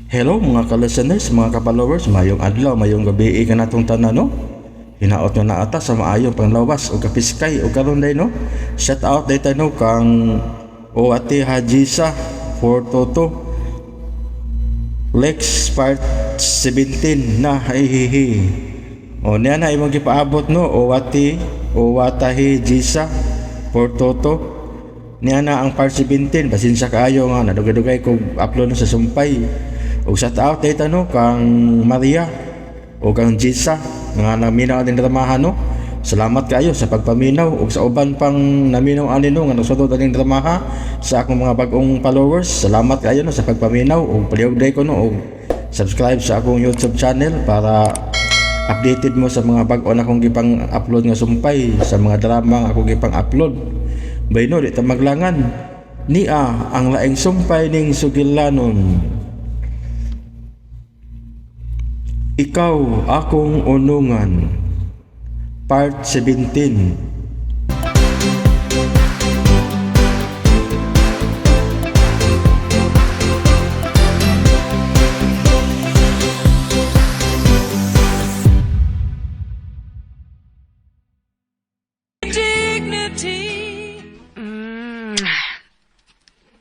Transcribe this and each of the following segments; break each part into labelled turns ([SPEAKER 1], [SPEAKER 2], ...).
[SPEAKER 1] Hello mga ka-listeners, mga ka-followers, mayong adlaw, mayong gabi kanatong tanan, no? Hinaot nga naata sa maayong panglawas o kapiskay o karon day, no? Shout out day tayo kang o Ate Hajisa 422 Lex part 17 na hihihi. O niya na imong gipaabot, no? O Ate o Watahi Jisa 422 niya na ang part 17. Pasensya kaayo nga nadugay-dugay ko upload na sa sumpay. Ug shout out day no kang Maria o kang Jisa nga naminaw aning dramahan, no? Salamat kaayo sa pagpaminaw ug sa uban pang naminaw ani, no, nga nagsunod aning dramaha sa akong mga bag-ong followers. Salamat kaayo, no, sa pagpaminaw ug palihog day ko, no, og subscribe sa akong YouTube channel para updated mo sa mga bag-o na akong gipang upload nga sumpay sa mga drama nga akong gipang upload. Bayno, di ta maglangan. Nia ang laing sumpay ning sugilanon. Ikaw Akong Unungan Part 17.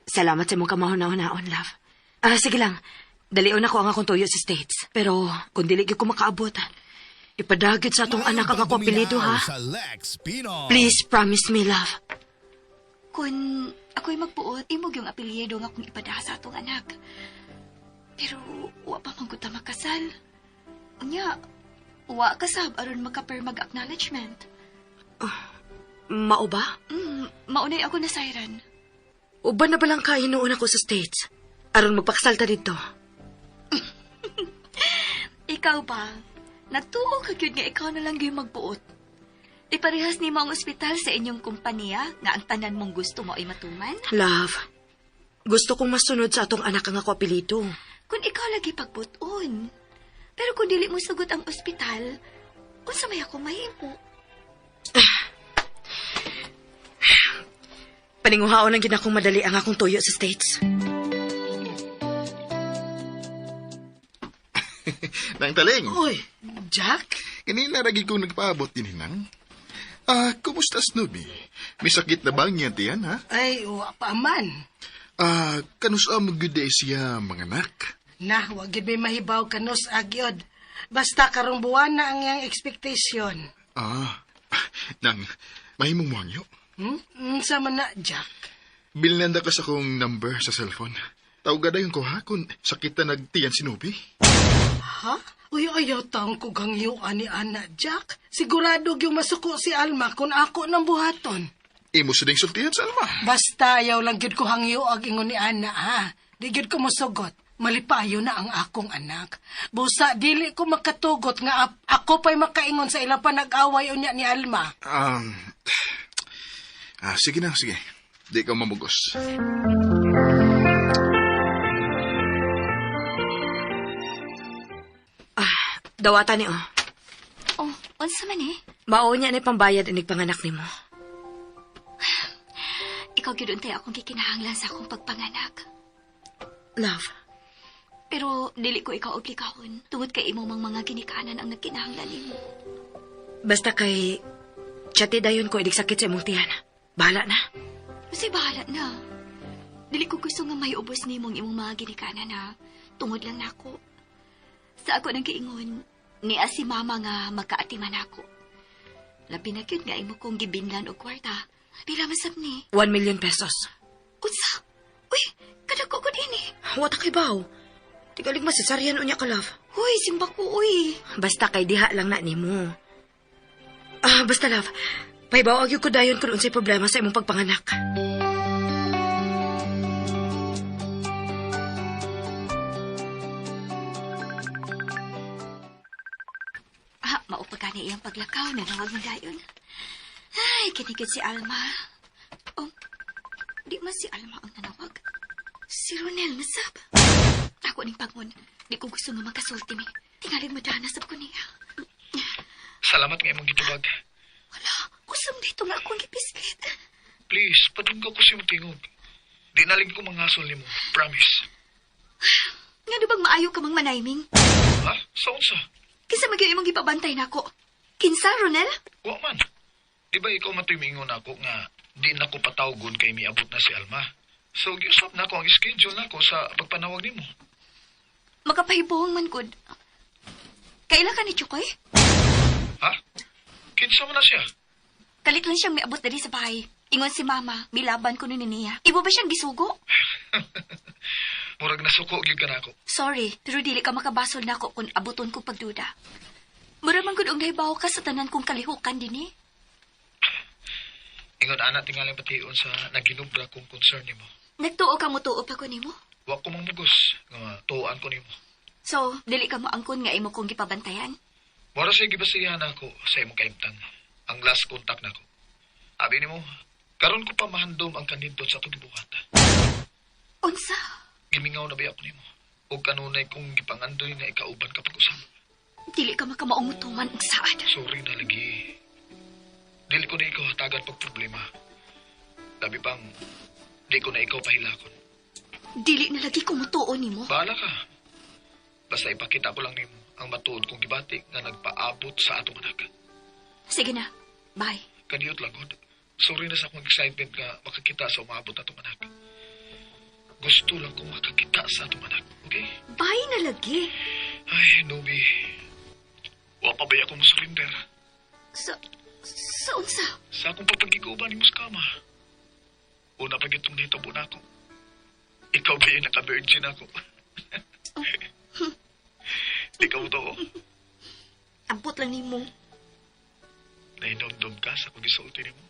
[SPEAKER 2] Salamat sa imong kamahuna-hunaon, love. Ah, sige lang. Dalion ako ang akong tuyo sa States. Pero kung dili gyud ko makaabot, ipadagit sa atong anak ang ako apelyido, ha?
[SPEAKER 3] Sa Lex Pino.
[SPEAKER 2] Please promise me, love.
[SPEAKER 4] Kung ako'y magbuot, imog yung apelyido nga akong ipadaha sa atong anak. Pero wa pa man ko ta makasal. Unya, wa ka sab aron makapirmag acknowledgement.
[SPEAKER 2] Mao ba?
[SPEAKER 4] Maunay ako na siren.
[SPEAKER 2] Uban na ba lang kahinuon ako sa States? Aron magpakasal ta dito.
[SPEAKER 4] Ikaw ba? Natuo ka gyud nga ikaw na lang gyud magbuot. Iparehas nimo ang ospital sa inyong kompanya nga ang tanan mong gusto mo ay matuman?
[SPEAKER 2] Love, gusto kong masunod sa atong anak ang ako apelyido.
[SPEAKER 4] Kung ikaw lagi pagbuton. Pero kung dili mo sugot ang ospital, unsa may ako mahimo?
[SPEAKER 2] Paninguhaon ang ginakong madali ang akong tuyo sa States.
[SPEAKER 5] Nang taling,
[SPEAKER 6] Uy, Jack?
[SPEAKER 5] kanina ragi kong nagpaabot din hinang. Ah, kumusta Snoopy? May sakit na bang niya tiyan, ha?
[SPEAKER 6] Ay, wa pa man.
[SPEAKER 5] Ah, kanusa mo gyud day siya, mga anak?
[SPEAKER 6] Na, wag gyud may mahibaw kanus agyod. Basta karong buwan na ang iyang expectation.
[SPEAKER 5] Ah, nang, mahimong muhangyo.
[SPEAKER 6] Hmm? Unsa man na, Jack?
[SPEAKER 5] Bilnanda ka sa kong number sa cellphone. Tawag na yung ko, ha, kung sakit na nagtiyan si Snoopy.
[SPEAKER 6] Ha? Uy, ayaw taong ko gangyo ani ana, Jack. Sigurado gyud masuko si Alma kung ako nang buhaton.
[SPEAKER 5] Imo sa ding sultihan sa Alma.
[SPEAKER 6] Basta ayaw lang gyud ko hangyo ag ingon ni ana, ha. Di gyud ko mosugot. Malipayo na ang akong anak. Busa dili ko makatugot nga ako pa'y makaingon sa ilang panag-away unya ni Alma.
[SPEAKER 5] Sige na, sige. Di ka mamugos.
[SPEAKER 2] Dawatan ni, oh.
[SPEAKER 4] Oh, unsa man eh?
[SPEAKER 2] Mao niya ni pambayad inig panganak nimo.
[SPEAKER 4] Ikaw gyud untay akong gikinahanglan sa akong pagpanganak.
[SPEAKER 2] Love,
[SPEAKER 4] Pero dili ko ikaw obligahon tungod kay imo mang mga ginikanan ang nagkinahanglan nimo.
[SPEAKER 2] Basta kay chati dayon ko inig sakit sa imong tiyan. Bahala na.
[SPEAKER 4] Kasi bahala na. Dili ko gusto nga may ubos nimo ang imong mga ginikanan ha. Tungod lang nako. Sa ako nang giingon, niya si mama nga magkaatiman ako. Labi na gyud nga imo kong gibinlan og kwarta. Pila man sab ni?
[SPEAKER 2] 1 million pesos.
[SPEAKER 4] Unsa? Uy, kadako ko din eh.
[SPEAKER 2] Wata kay baw. Tigalig masisaryan unya ka, love.
[SPEAKER 4] Uy, simba ko, uy.
[SPEAKER 2] Basta kay diha lang na nimo. Ah, basta love. Pahibaw gyud ko dayon kung unsay problema sa imong pagpanganak.
[SPEAKER 4] Ah, mao pa gani iyang paglakaw na nawag man dayon. Ay, kinigid si Alma. Oh, di man si Alma ang nanawag. Si Ronel nasab. Ako ning pangon. Di ko gusto nga magkasulti mi. Tingali mo dana sab ko niya.
[SPEAKER 7] Salamat nga imong gitubag.
[SPEAKER 4] Wala, kusam dito nga akong gipiskit.
[SPEAKER 7] Please, padungga ko sa imong tingog. Di nalig ko mangasol nimo. Promise.
[SPEAKER 4] Nga bang maayo ka mang manayming?
[SPEAKER 7] Ha? Sa unsa?
[SPEAKER 4] Kinsa man gyud imong gipabantay nako? Kinsa, Ronel?
[SPEAKER 7] Wa man. Di ba ikaw man to'y miingon ako nga di na ko patawgon kay miabot na si Alma. So, giusap na ako ang schedule nako sa pagpanawag nimo.
[SPEAKER 4] Makapahibuong man gud. Kaila ka ni Chukoy?
[SPEAKER 7] Ha? Kinsa man na siya?
[SPEAKER 4] Kalit lang siyang miabot diri sa bahay. Ingon si Mama, milaban ko ni niya. Ibo ba siyang gisugo?
[SPEAKER 7] Murag nasuko gyud ka nako.
[SPEAKER 4] Sorry, pero dili ka makabasol nako kung abuton ko pagduda. Mura man gud og nahibaw ka sa tanan kong kalihukan dinhi.
[SPEAKER 7] Ingon ana tingaling pation sa naginubra kong concern nimo.
[SPEAKER 4] Nagtuo ka mo tuo pa ko nimo.
[SPEAKER 7] Wa ko mangmugos nga tuoan ko nimo.
[SPEAKER 4] So, dili ka moangkon nga imo kong gipabantayan.
[SPEAKER 7] Mora siya gibasihan ako sa imong kaimtang. Ang last contact nako. Abi nimo, karon ko pa mahandom ang kanindot sa atong gibuhat.
[SPEAKER 4] Unsa?
[SPEAKER 7] Gimingaw na ba ako nimo? O kanunay kong gipangandoy nga ikauban kapag usab.
[SPEAKER 4] Dili ka makamaong mutuman og saad.
[SPEAKER 7] Sorry na lagi. Dili ko na ikaw hatagan pag problema. Labi pang, di ko na ikaw pahilakon.
[SPEAKER 4] Dili na lagi ko mutuo nimo.
[SPEAKER 7] Bahala ka. Basta ipakita ko lang nimo ang matuod kong gibati nga nagpaabot sa atong anak.
[SPEAKER 4] Sige na. Bye.
[SPEAKER 7] Kaniyot lang, God. Sorry na sa akong excitement nga makakita sa umaabot atong anak. Gusto lang kong makakita sa atong anak, okay?
[SPEAKER 4] Bye na lagi.
[SPEAKER 7] Ay, Nubi. Wa pa ba ako mo-surrender?
[SPEAKER 4] Sa unsa?
[SPEAKER 7] Sa akong pagpagiguban ni kama. Una pa gitong nahitabo na ako. Ikaw ba yung naka-virgin ako? Di ka mo to.
[SPEAKER 4] Ambot lang nimo.
[SPEAKER 7] Nahinomdom ka sa akong gisulti nimo.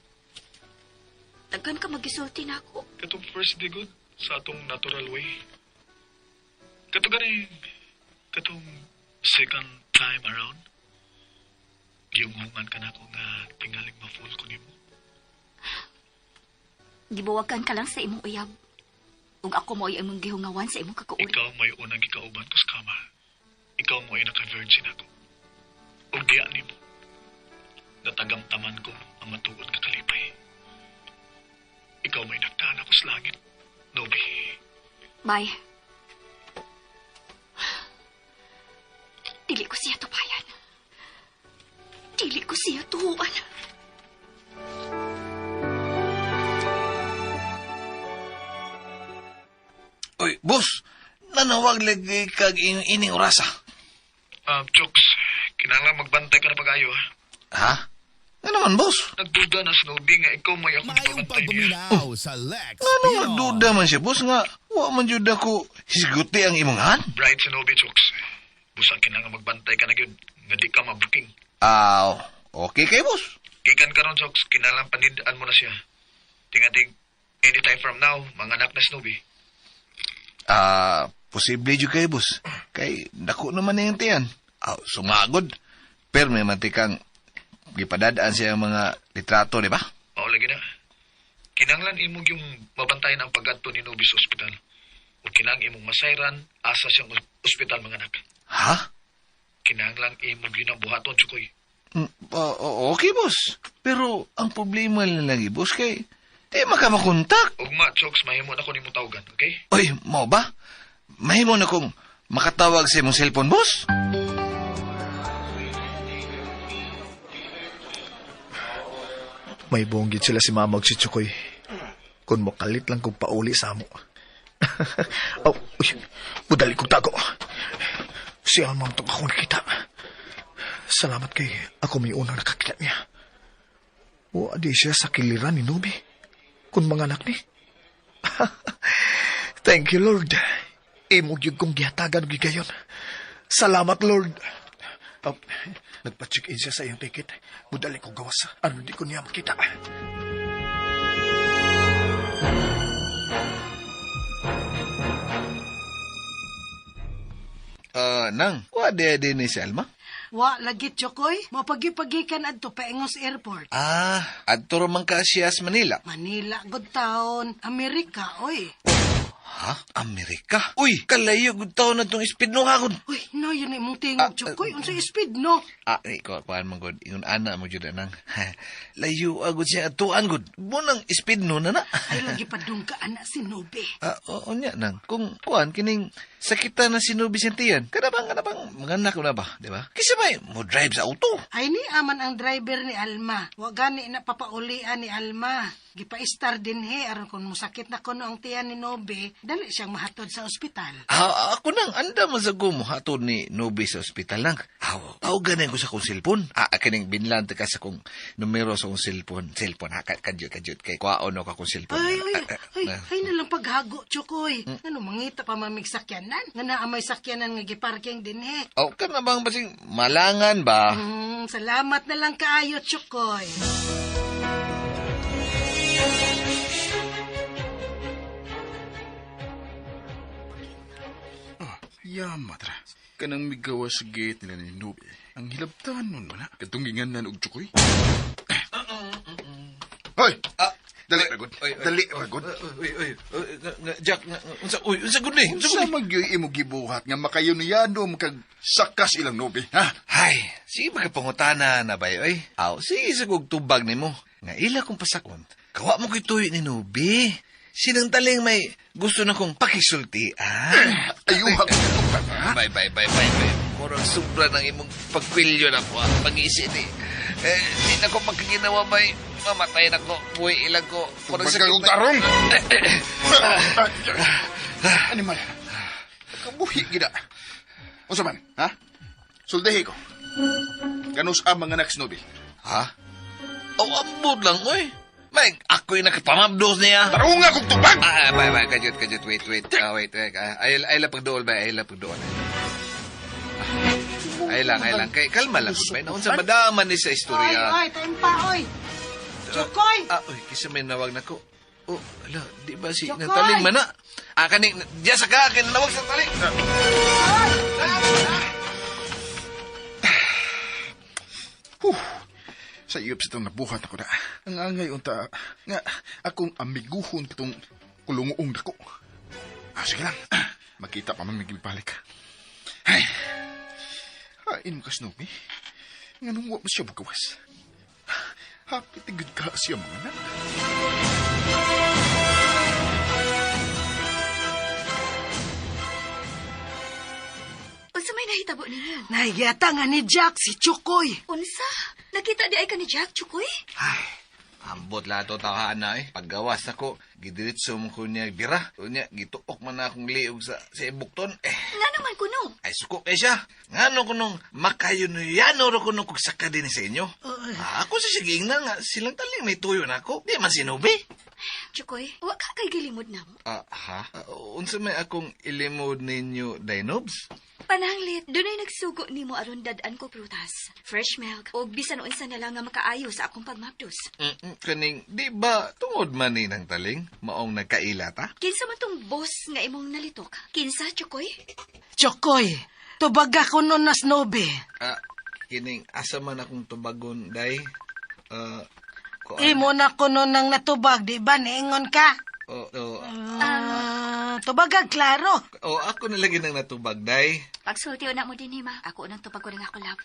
[SPEAKER 4] Daghan ka magisulti nako.
[SPEAKER 7] Katong first day good sa atong natural way. Kato ganing, katong second time around, giyunghungan ka na ako nga tingaling ma-full ko nimo.
[SPEAKER 4] Gibuwagan ka lang sa imong uyab. Ug ako mo ay imong gihungawan sa imong kakuol.
[SPEAKER 7] Ikaw may unang gikauban ko sa kama. Ikaw mo ay naka-virgin ako. Ug diya nimo. Natagamtaman ko ang matuod nga kalipay. Ikaw may nagdaan ako sa langit. Nobi.
[SPEAKER 4] Bye. Dili ko siya tupayan. Dili ko siya tuhuan.
[SPEAKER 3] Uy, boss, nanawag lagi kag ining orasa.
[SPEAKER 7] Chokes, kinahanglan magbantay ka na pag-ayo, ha?
[SPEAKER 3] Ha? Ano naman, boss?
[SPEAKER 7] Nagduda na si Nobi nga ikaw may akong
[SPEAKER 8] Maayong
[SPEAKER 7] pabantay niya.
[SPEAKER 8] pagduminaw sa Lex
[SPEAKER 3] Ano
[SPEAKER 8] Pino.
[SPEAKER 3] nagduda man siya, boss, nga wa man jud ako hisguti ang imong han?
[SPEAKER 7] Bright si Nobi, Chokes. Busa kinahanglan magbantay ka na gyud nga di ka mabuking.
[SPEAKER 3] Aw, okay kay boss.
[SPEAKER 7] Gikan karon, Chokes, kinahanglan panidaan mo na siya. Tingating, anytime from now, mga anak na si Nobi.
[SPEAKER 3] Ah, posible jud kay boss. Kay dako naman na yung tiyan. Aw, sumagod. Pero may mantikang gipadadaan siya ang mga litrato, di ba?
[SPEAKER 7] Mao lagi na. Kinanglan imong yung mabantayan ang paggadto ni Nobi sa ospital. O kinang imong masayran asa siyang ospital mga anak.
[SPEAKER 3] Ha?
[SPEAKER 7] Kinahanglan imong yun ang buhaton, Chukoy.
[SPEAKER 3] Okay, boss. Pero ang problema lang lagi, boss, kay di makamakontak.
[SPEAKER 7] Ugma, Chokes, mahimo na ko nimo tawagan, okay?
[SPEAKER 3] Uy, mo ba? Mahimo na kong makatawag sa imong cellphone, boss.
[SPEAKER 9] May buonggit sila si Mama ug si Chukoy. Kung mokalit lang kong pauli sa amo. Oh, uy, budali kong tago. Si Alma ang akong nakita. Salamat kay ako may unang nakakita niya. O, adi siya sa kiliran ni Nubi. Kung mga anak ni. Thank you, Lord. Imo gyud kong gihatagan og gigayon. Salamat, Lord. Oh, nagpa-check-in siya sa iyong ticket. Budali kong gawas. Ano di ko niya makita.
[SPEAKER 3] Nang, wa di din ni si Alma?
[SPEAKER 6] Wa lagi Chokoy, mapagipagikan adto paingos airport.
[SPEAKER 3] Ah, adto ra man ka siya sa Manila.
[SPEAKER 6] Manila good town, Amerika oy.
[SPEAKER 3] Ha? Amerika? Uy, kalayo gud taon na tong speed no kagod.
[SPEAKER 6] Uy, no, yun ay mong tingog, Chukoy. Unsa speed, no?
[SPEAKER 3] Ah, ikaw, kuhaan man gud. Ingon ana mo jud anang. Layo agud siya atuan gud. Mo nang speed no na na.
[SPEAKER 6] Ay, lagi pa dong ka, anak, si Nobe.
[SPEAKER 3] Ah, oo niya nang. Kung kuan kining sakita na sinubi siyang tiyan. Kada bang kada bang mga na ba, di ba? Kisa may mo drive sa auto.
[SPEAKER 6] Ay ni aman ang driver ni Alma. Wa gani na papaulian ni Alma. Gipa-star din he aron kung musakit na kuno ang tiyan ni Nobe, dali siyang mahatod sa ospital.
[SPEAKER 3] Ah, ako nang anda man sa gumo hatod ni Nobi sa ospital lang. Aw, aw ganin ko sa akong cellphone. Ah, kining binlan ta ka sa akong numero sa akong cellphone. Cellphone ha, kadyot kadyot kay kwaon ako akong cellphone.
[SPEAKER 6] Ay, ay,
[SPEAKER 3] Ah, ah,
[SPEAKER 6] ay,
[SPEAKER 3] ah.
[SPEAKER 6] ay nalang paghago, Chukoy. Ano, mangita pa mamig sakyanan? Nga naa may sakyanan nga giparking din he.
[SPEAKER 3] Aw, kana bang basing malangan ba?
[SPEAKER 6] Salamat na lang kaayo, Chukoy.
[SPEAKER 5] Yama tra. Kanang migawa sa gate nila ni Nobe. Ang hilabtan nun man ha. Katungingan nan og tsukoy. Hoy!
[SPEAKER 3] Ah,
[SPEAKER 5] Dali, Ragod.
[SPEAKER 3] Oy, oy.
[SPEAKER 5] Dali, Ragod.
[SPEAKER 3] Uy, uy, uy, Jack, unsa, uy, unsa gud ni? Unsa
[SPEAKER 5] Unsa
[SPEAKER 3] gud ni?
[SPEAKER 5] man gyud imo gibuhat nga makayuniyado mo kag sakas ilang Nobe, ha?
[SPEAKER 3] Hay, sige magkapangutana na ba oy? Aw, sige sa kog tubag nimo. Nga ila kong pasakon. Kawa mo ko'y tuyo ni Nubi. Sinang taling may gusto na kong pakisultian.
[SPEAKER 5] Ayuha ko tubag, ha?
[SPEAKER 3] Bye, bye, bye, bye, bye. Murag sobra ng imong pagkwilyo na ko, ah, pag-iisi ni. Eh, di na ko pagkaginawa, bay. Mamatay na ko. Buhay ilang ko. Murag
[SPEAKER 5] Tubag
[SPEAKER 3] sakit
[SPEAKER 5] ka kong
[SPEAKER 3] na-
[SPEAKER 5] tarong! Animal. Kabuhi gida. Unsa man, ha? Suldihi ko. Kanus ang mga anak Nobe.
[SPEAKER 3] Ha? Oh, ambot lang, oy. May, ako'y nakapamabdos niya.
[SPEAKER 5] Tarong nga kong tubag!
[SPEAKER 3] Ah, bye, bye. Kajut, kajut. Wait, wait. Ah, wait, wait. Ah, ay, ay lang pagduol ba? Ay lang pagduol. Ay lang, ay lang. Kay, kalma lang. Bay. Naon sa madaman ni sa
[SPEAKER 6] Oy,
[SPEAKER 3] istorya.
[SPEAKER 6] oy, taim pa, oy. Chukoy!
[SPEAKER 3] Ah, uy, kisa may nawag na ko. Oh, ala, di ba si
[SPEAKER 6] Jokoy!
[SPEAKER 3] Nataling man na? Ah, kaning, diya sa kakin, nawag sa taling.
[SPEAKER 5] Huh. Sa iyop sa itong nabuhat ako na. Ang angay unta, nga akong amiguhon kitong kulungoong dako. Ah, sige lang. Makita pa man may gibalik. Ay. Hain mo ka, Snoopy. Nga nung wa mo siya bukawas. Happy tigod ka siya mga anak.
[SPEAKER 4] Unsa may nahitabo ninyo?
[SPEAKER 6] Nahigata nga ni Jack si Chukoy.
[SPEAKER 4] Unsa? Nakita di ay ka ni Jack, Chukoy?
[SPEAKER 3] Ay, ambot lahat to tawahan na eh. Paggawas nako, gidiritso mo ko niya bira. Unya, gituok man na akong liog sa ibukton. Eh,
[SPEAKER 4] Nga naman kuno.
[SPEAKER 3] ay suko kay siya. Ngano ko nung makayunuyano ro ko nung kugsaka din sa inyo. Ah, ako sa sige na nga, silang taling may tuyo na ako. Di man sinubi.
[SPEAKER 4] Chukoy, wa ka kay gilimod na mo.
[SPEAKER 3] Ah, ha? Ah, unsa may akong ilimod ninyo, Dinobs?
[SPEAKER 4] Pananglit, dunay nagsugo nimo aron dad-an ko prutas, fresh milk, og bisan unsa na lang nga makaayo sa akong pagmapdos.
[SPEAKER 3] Kaning, di ba tungod man ni ng taling, maong nagkaila ta?
[SPEAKER 4] Kinsa man tong boss nga imong nalitok? Kinsa, Chukoy?
[SPEAKER 6] Chukoy, tubaga ko nun na Snowy.
[SPEAKER 3] Ah, kining, asa man akong tubagon, day? Ah, kuan-
[SPEAKER 6] Imo na ko nun ang natubag, di ba? Niingon ka?
[SPEAKER 3] Oh, oh,
[SPEAKER 6] Ah, tubagag, klaro.
[SPEAKER 3] oh, ako na lagi nang natubag, day.
[SPEAKER 4] Pagsulti na mo din, ma. Ako unang tubag ko ng ako, love.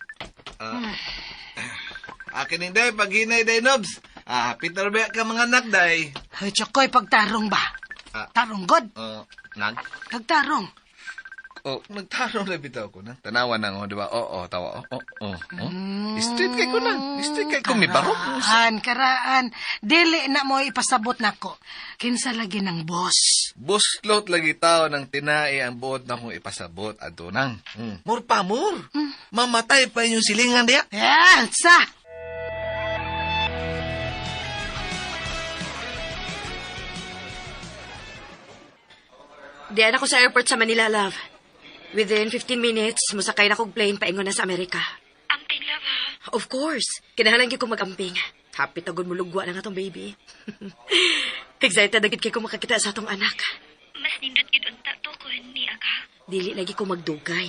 [SPEAKER 3] Akin day, paghinay, day, Nobs. Ah, Peter ba ka mga anak, day?
[SPEAKER 6] Ay, Chukoy, pagtarong ba?
[SPEAKER 3] Ah.
[SPEAKER 6] Tarong god,
[SPEAKER 3] Oh, nang?
[SPEAKER 6] pagtarong.
[SPEAKER 3] Oh, nagtarong na bitaw ko na. Tanawan na ko, di ba? Oo, oh, tawa. Oo, oh, oh, oh. Street kay ko na. Street kay ko, may barok.
[SPEAKER 6] Karaan, karaan. Dili na mo ipasabot nako. Kinsa lagi ng boss.
[SPEAKER 3] Buslot lagi tao ng tinai ang buot na kong ipasabot adto nang. Mur pa mur. Mamatay pa yung silingan diya.
[SPEAKER 6] Eh, sa!
[SPEAKER 2] Diyan ako sa airport sa Manila, love. Within 15 minutes, musakay na kog plane paingon na sa Amerika.
[SPEAKER 4] Amping, love, ha?
[SPEAKER 2] Of course. Kinahanglan gyud ko mag-amping. Happy tagod mo lugwa na nga tong baby. Excited na gid kay ko makakita sa atong anak.
[SPEAKER 4] Mas nindot gid unta to kun ni aga.
[SPEAKER 2] Dili lagi ko magdugay.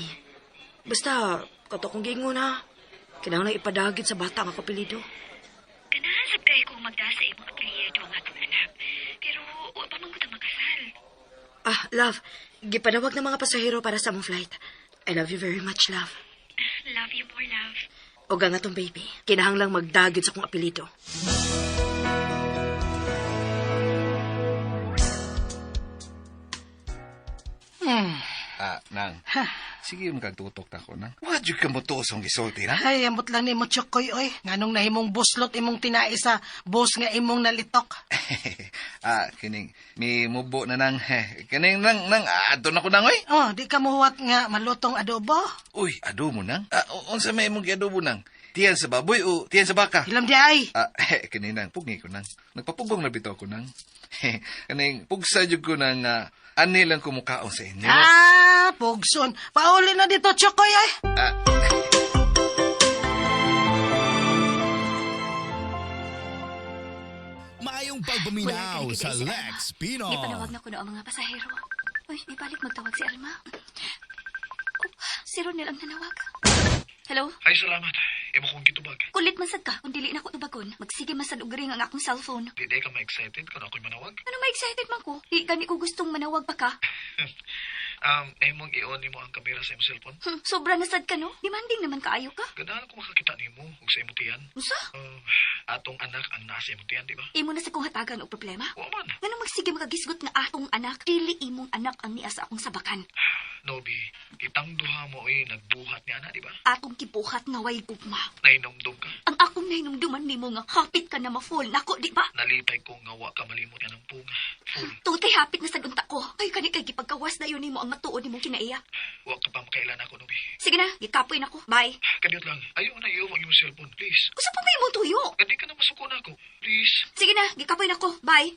[SPEAKER 2] Basta, kato kong giingon ha. Kinahanglan ipadagit sa bata nga kapilido.
[SPEAKER 4] Ganahan sad kay kong magda sa imong apelyido ang atong anak. Pero wa pa man gud ang makasal.
[SPEAKER 2] Ah, love, gipanawag ng mga pasahero para sa among flight. I love you very much, love.
[SPEAKER 4] Love you more, love.
[SPEAKER 2] O nga tong baby, kinahanglang magdagid sa kong apelido.
[SPEAKER 3] Ah, nang. Sige yung kagtutok na ko, nang. Wa jud ka mo tuos ang gisulti, nang.
[SPEAKER 6] Ay, amot lang nimo Chokoy, oy. Nganong nahimong buslot imong tinai sa bus nga imong nalitok.
[SPEAKER 3] Ah, kining mi mubo na nang. Kining nang nang adto na ko nang oy.
[SPEAKER 6] Oh, di ka muhuwat nga malutong adobo.
[SPEAKER 3] Uy, adobo nang. Ah, unsa may imong giadobo nang? Tiyan sa baboy o tiyan sa baka?
[SPEAKER 6] Hilam di ay.
[SPEAKER 3] Ah, kini nang pugi ko nang. Nagpapugong na bitaw ko nang. Kaning pugsa jud ko nang ani lang kumukaon sa inyo.
[SPEAKER 6] Ah, pugson. Pauli na dito, Chokoy, ay.
[SPEAKER 3] Ah,
[SPEAKER 8] Maayong
[SPEAKER 4] Wala
[SPEAKER 8] pagpaminaw
[SPEAKER 4] ka
[SPEAKER 8] sa
[SPEAKER 4] si Alma.
[SPEAKER 8] Lex Pino.
[SPEAKER 4] Gipanawag na ko na ang mga pasahero. Uy, di balik magtawag si Alma. Oh, si Ronel ang nanawag. Hello?
[SPEAKER 7] Ay, salamat. Imo kong gitubag.
[SPEAKER 4] Kulit man sad ka kung dili na ako tubagon. Magsige man sad og ring ang akong cellphone.
[SPEAKER 7] Di ka ma-excited kung ako'y manawag.
[SPEAKER 4] Ano ma-excited man ko? Di gani ko gustong manawag pa ka.
[SPEAKER 7] Imong i-on nimo ang kamera sa imong cellphone.
[SPEAKER 4] Sobra na sad ka no? Demanding naman kaayo ka.
[SPEAKER 7] Ganahan ko makakita nimo ug sa imong tiyan.
[SPEAKER 4] Unsa?
[SPEAKER 7] Atong anak ang nasa imong tiyan, di ba?
[SPEAKER 4] Imo na sa kong hatagan og problema.
[SPEAKER 7] Wa man.
[SPEAKER 4] Nganong magsige makagisgot nga atong anak, dili imong anak ang niya sa akong sabakan.
[SPEAKER 7] Nobi, kitang duha mo ay nagbuhat ni ana, di ba?
[SPEAKER 4] Atong gibuhat nga way gugma.
[SPEAKER 7] Nainomdom ka.
[SPEAKER 4] Ang akong nahinumduman nimo nga hapit ka na ma-fall nako, di ba?
[SPEAKER 7] Nalipay ko nga wa ka malimot nga ng punga. Full.
[SPEAKER 4] Tutay hapit na sad unta ko. Ay kani kay gipagkawas dayon nimo ang matuod nimong kinaiya.
[SPEAKER 7] Wa ka pa makailan ako, Nobi.
[SPEAKER 4] Sige na, gikapoy na ko. Bye.
[SPEAKER 7] Kadiyot lang. Ayaw na iyo ang imong cellphone, please.
[SPEAKER 4] Usa pa may imong tuyo.
[SPEAKER 7] Hindi ka na masuko na ako. Please.
[SPEAKER 4] Sige na, gikapoy na ko. Bye.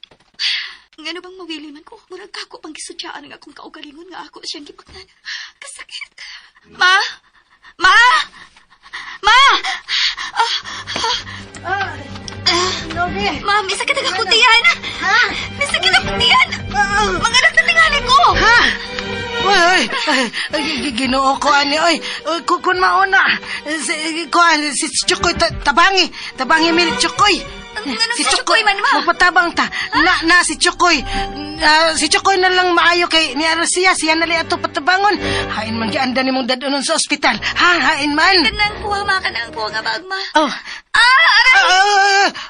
[SPEAKER 4] Ngano bang mawili man ko? Murag kako pang gisudyaan ang akong kaugalingon nga ako siyang gipagnan. Kasakit. Ma! Ma! Ma!
[SPEAKER 6] Nobi.
[SPEAKER 4] Ma, may sakit ang akong tiyan.
[SPEAKER 6] Ha?
[SPEAKER 4] May sakit akong tiyan. Mga anak na tingali ko.
[SPEAKER 6] Ha? Uy, uy, ay, ay, Ginoo ko ani oy. Uy, Kun mauna. Si kuan si Chokoy tabangi, tabangi mi ni Chokoy.
[SPEAKER 4] Anong si Chokoy man, ma?
[SPEAKER 6] Magpatabang ta. Na na si Chokoy. Ah, si Chokoy na lang maayo kay ni Arcia siya na li ato patabangon. Hain man gianda nimong dad-onon sa ospital. Ha, hain man.
[SPEAKER 4] Kanang kuha, ma. Kanang kuha nga bag, ma.
[SPEAKER 6] Oh.
[SPEAKER 4] Ah, aray!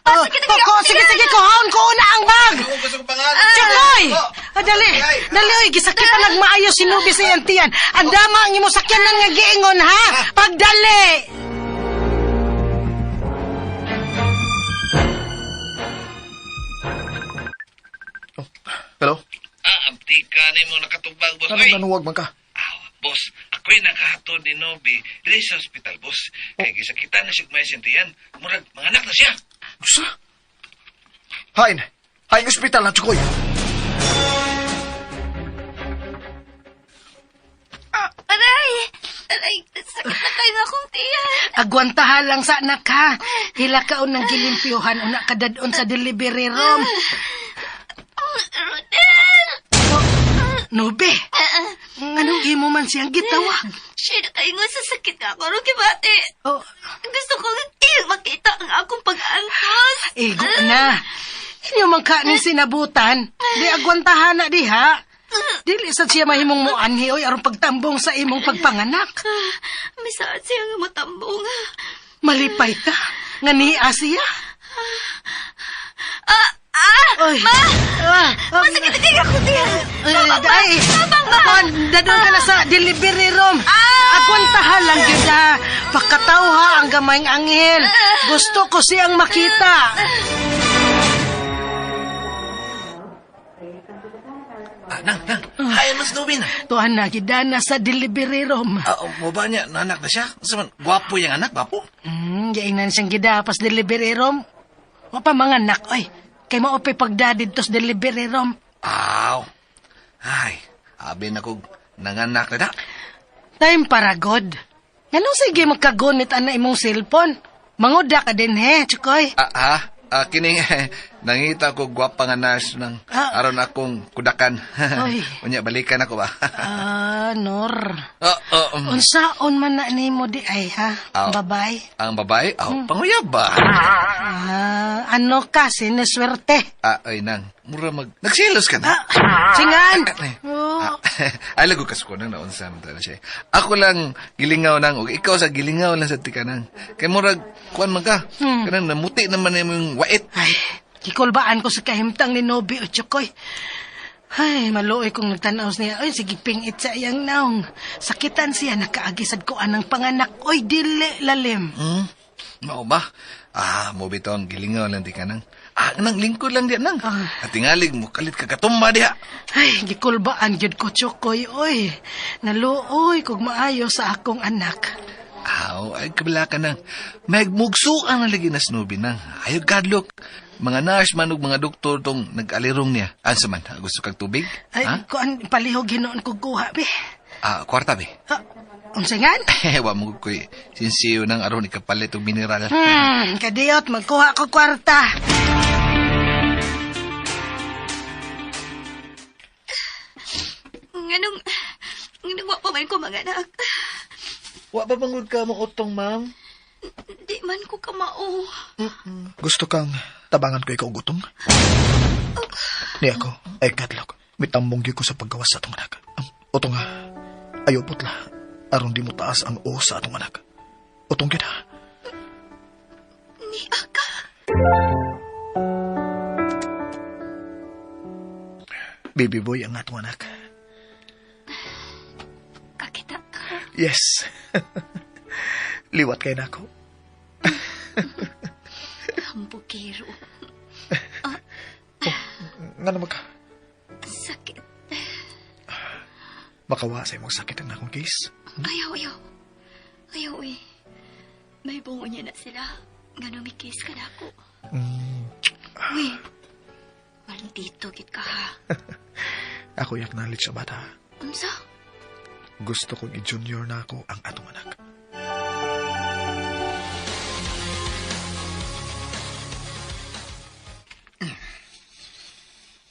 [SPEAKER 6] Ah, ah,
[SPEAKER 4] sakit ang
[SPEAKER 6] ko,
[SPEAKER 4] iyong
[SPEAKER 6] sige,
[SPEAKER 4] tiyan.
[SPEAKER 6] sige, kuhaon ko una ang bag.
[SPEAKER 3] Ako gusto kong pangalan.
[SPEAKER 6] Chokoy!
[SPEAKER 3] Oh.
[SPEAKER 6] Ah, dali! Dali, oy! Gisakitan nagmaayo si Nubi sa iyang tiyan. Ang dama ang imong sakyanan nga giingon, ha? Pagdali!
[SPEAKER 9] Oh, hello?
[SPEAKER 3] Ah, amtika nimo nakatubag, boss.
[SPEAKER 9] Anong
[SPEAKER 3] Oy.
[SPEAKER 9] nanuwag man ka?
[SPEAKER 3] Aw, boss, ako'y nakahatod ni Nobi diri sa ospital, boss. Kay gisakitan na siya may tiyan. Murag manganak na siya.
[SPEAKER 9] Usa? Hain! Hain ospital na, Chukoy!
[SPEAKER 4] Aray! Aray, sakit na kayo nga akong tiyan.
[SPEAKER 6] Agwantahan lang sa anak, ha? Hila ka unang gilimpyuhan, una kadadon sa delivery room.
[SPEAKER 4] Rodel!
[SPEAKER 6] Nubi! Anong imo man siyang gitawag?
[SPEAKER 4] Siya na kayo nga sa sakit nga ako, Rocky Bate.
[SPEAKER 6] Oh,
[SPEAKER 4] Gusto ko makita ang akong pag-antos.
[SPEAKER 6] igo na. Inyo man ka ning sinabutan. Di agwantahan na diha. Dili sad siya mahimong muanhi oy aron pagtambong sa imong pagpanganak.
[SPEAKER 4] Misaad siya nga matambong.
[SPEAKER 6] Malipay ka. Nga niya siya.
[SPEAKER 4] Ah! Ah!
[SPEAKER 6] Oy.
[SPEAKER 4] Ma!
[SPEAKER 6] Ah, ah,
[SPEAKER 4] Masakit na kayo akong tiyan.
[SPEAKER 6] Ay,
[SPEAKER 4] Tabang ba?
[SPEAKER 6] ay,
[SPEAKER 4] Tabang ba?
[SPEAKER 6] Kon, dadon ka na sa delivery room.
[SPEAKER 4] Ah!
[SPEAKER 6] Agwantahan lang gyud ha. Pakatawha ang gamayng anghel. Gusto ko siyang makita.
[SPEAKER 3] Ah, nang, nang. Hain mas Nobi na.
[SPEAKER 6] Tuan na gidana sa delivery room.
[SPEAKER 3] Ah, mo ba niya nanak na siya? Unsa man gwapo yang anak, gwapo?
[SPEAKER 6] Giingnan siyang gidapas delivery room. Wa pa mga anak, oy. Kay mao pa'y pagdadid sa delivery room.
[SPEAKER 3] Aw. Ay, abi na kog nanganak na da.
[SPEAKER 6] Time para god. Ngano sige magkagunit ana imong cellphone? Manguda ka din he, Chukoy.
[SPEAKER 3] Ah, ha? Ah, kining Nangita ko gwapa nga nurse nang
[SPEAKER 6] Ah.
[SPEAKER 3] aron akong kudakan.
[SPEAKER 6] Oy.
[SPEAKER 3] Unya balikan ako ba?
[SPEAKER 6] Ah, Nor.
[SPEAKER 3] Oh, oh, mm.
[SPEAKER 6] Unsaon man na nimo di ay, ha?
[SPEAKER 3] Aw.
[SPEAKER 6] Babay.
[SPEAKER 3] Ang babae, oh, panguyab ba?
[SPEAKER 6] Ah, ano ka, siniswerte.
[SPEAKER 3] Ah, ay nang, mura mag nagselos ka na.
[SPEAKER 6] Ah, singan!
[SPEAKER 3] Eh.
[SPEAKER 6] Oh,
[SPEAKER 3] Ah, ay lago kas ko nang naunsa man na siya. Ako lang gilingaw nang og ikaw sa gilingaw lang sa tikanang. Kay murag kuan man ka. Kanang namuti naman imong wait.
[SPEAKER 6] Ay, gikulbaan ko sa kahimtang ni Nobi o Chokoy. Ay, maluoy kong nagtanaw niya. Ay, sige, pingit sa iyang naong. Sakitan siya, nakaagisad ko anang panganak. Oy, dili, lalim.
[SPEAKER 3] Hmm? Mao ba? Ah, mo bitaw ang gilingaw lang tikanang. Ah, nang lingkod lang diyan nang.
[SPEAKER 6] Ah.
[SPEAKER 3] At tingalig mo kalit ka katumba diha.
[SPEAKER 6] Ay, gikulbaan gyud ko, Chokoy. Oy, naluoy kog maayo sa akong anak.
[SPEAKER 3] Aw, ay kabila ka nang. May mugsuan na lagi na snubi nang. Ayaw gadlok. Mga nurse man ug mga doktor tong nag-alirong niya. Ansa man, gusto kag tubig?
[SPEAKER 6] Ay,
[SPEAKER 3] Ha?
[SPEAKER 6] kuan palihog hinuon ko guha, be.
[SPEAKER 3] Ah, kwarta be.
[SPEAKER 6] Ha, unsa ngan?
[SPEAKER 3] Wa mo ko'y sinsiyo nang aron ikapalit og mineral.
[SPEAKER 6] Kadiyot, magkuha ko kwarta.
[SPEAKER 4] Nganong, nganong wa pa man ko mga anak.
[SPEAKER 3] Wa pa bangod ka mo utong, ma'am?
[SPEAKER 4] Di man ko kamao.
[SPEAKER 9] Gusto kang tabangan ko ikaw gutom? Ni ako, ay kadlok. Mitambong gyud ko sa paggawas sa atong anak. Utong ha, ayaw putla. Aron di mo taas ang o sa atong anak. Utong gyud ha.
[SPEAKER 4] Ni aka.
[SPEAKER 9] Baby boy ang atong anak.
[SPEAKER 4] Kakita ka.
[SPEAKER 9] Yes. Liwat kay nako.
[SPEAKER 4] Hambugero.
[SPEAKER 9] Nga naman ka.
[SPEAKER 4] Sakit.
[SPEAKER 9] Makawa sa imong sakit ang akong case.
[SPEAKER 4] Ayaw, ayaw. Ayaw, uy. May bungo niya na sila. Ngano may kiss ka na ako. Uy. Maldito gid ka ha.
[SPEAKER 9] Ako i-acknowledge sa bata.
[SPEAKER 4] Unsa?
[SPEAKER 9] Gusto kong i-junior na ako ang atong anak.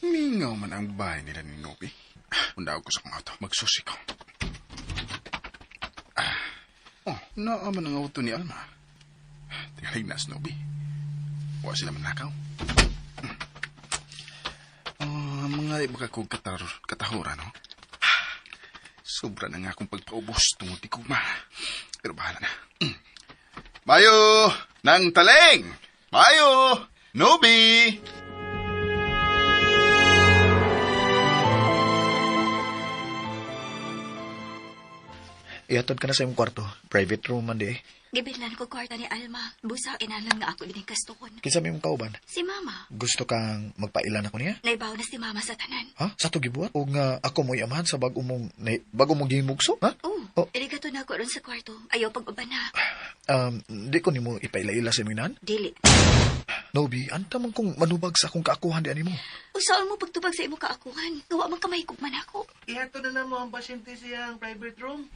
[SPEAKER 5] Mingaw man ang bahay nila ni Nobi. Undawag ko sa kong auto. Magsusi ko. Ah, oh, naaman ang auto ni Alma. Tingalig na, Snoopy. Wa sila manakaw. Oh, mga iba ka kong katahura, no? Sobra na nga akong pagpaubos tungod ni Kugma. Pero bahala na. Bayo! Nang taleng! Bayo! Nobi!
[SPEAKER 9] Ihatod ka na sa imong kwarto. Private room man di eh.
[SPEAKER 4] Gibilhan ko kwarta ni Alma. Busa inalan nga ako dining kastuhon.
[SPEAKER 9] Kinsa may imong kauban?
[SPEAKER 4] Si Mama.
[SPEAKER 9] Gusto kang magpailan ako niya?
[SPEAKER 4] Naibaw na si Mama sa tanan.
[SPEAKER 9] Ha? Sa to gibuhat? O nga ako mo'y amahan sa bago mong, na, bago mong gihimugso? Ha?
[SPEAKER 4] Oh,
[SPEAKER 9] Oh.
[SPEAKER 4] irigato na ako ron sa kwarto. Ayaw pag-uban na.
[SPEAKER 9] Di ko nimo ipaila-ila sa imong inahan?
[SPEAKER 4] Dili.
[SPEAKER 9] Nobi, anta man kong manubag sa akong kaakuhan di animo.
[SPEAKER 4] Usaon mo pagtubag sa imo kaakuhan. Gawa man kamay man ako.
[SPEAKER 3] Ihato na namo ang pasyente siyang private room.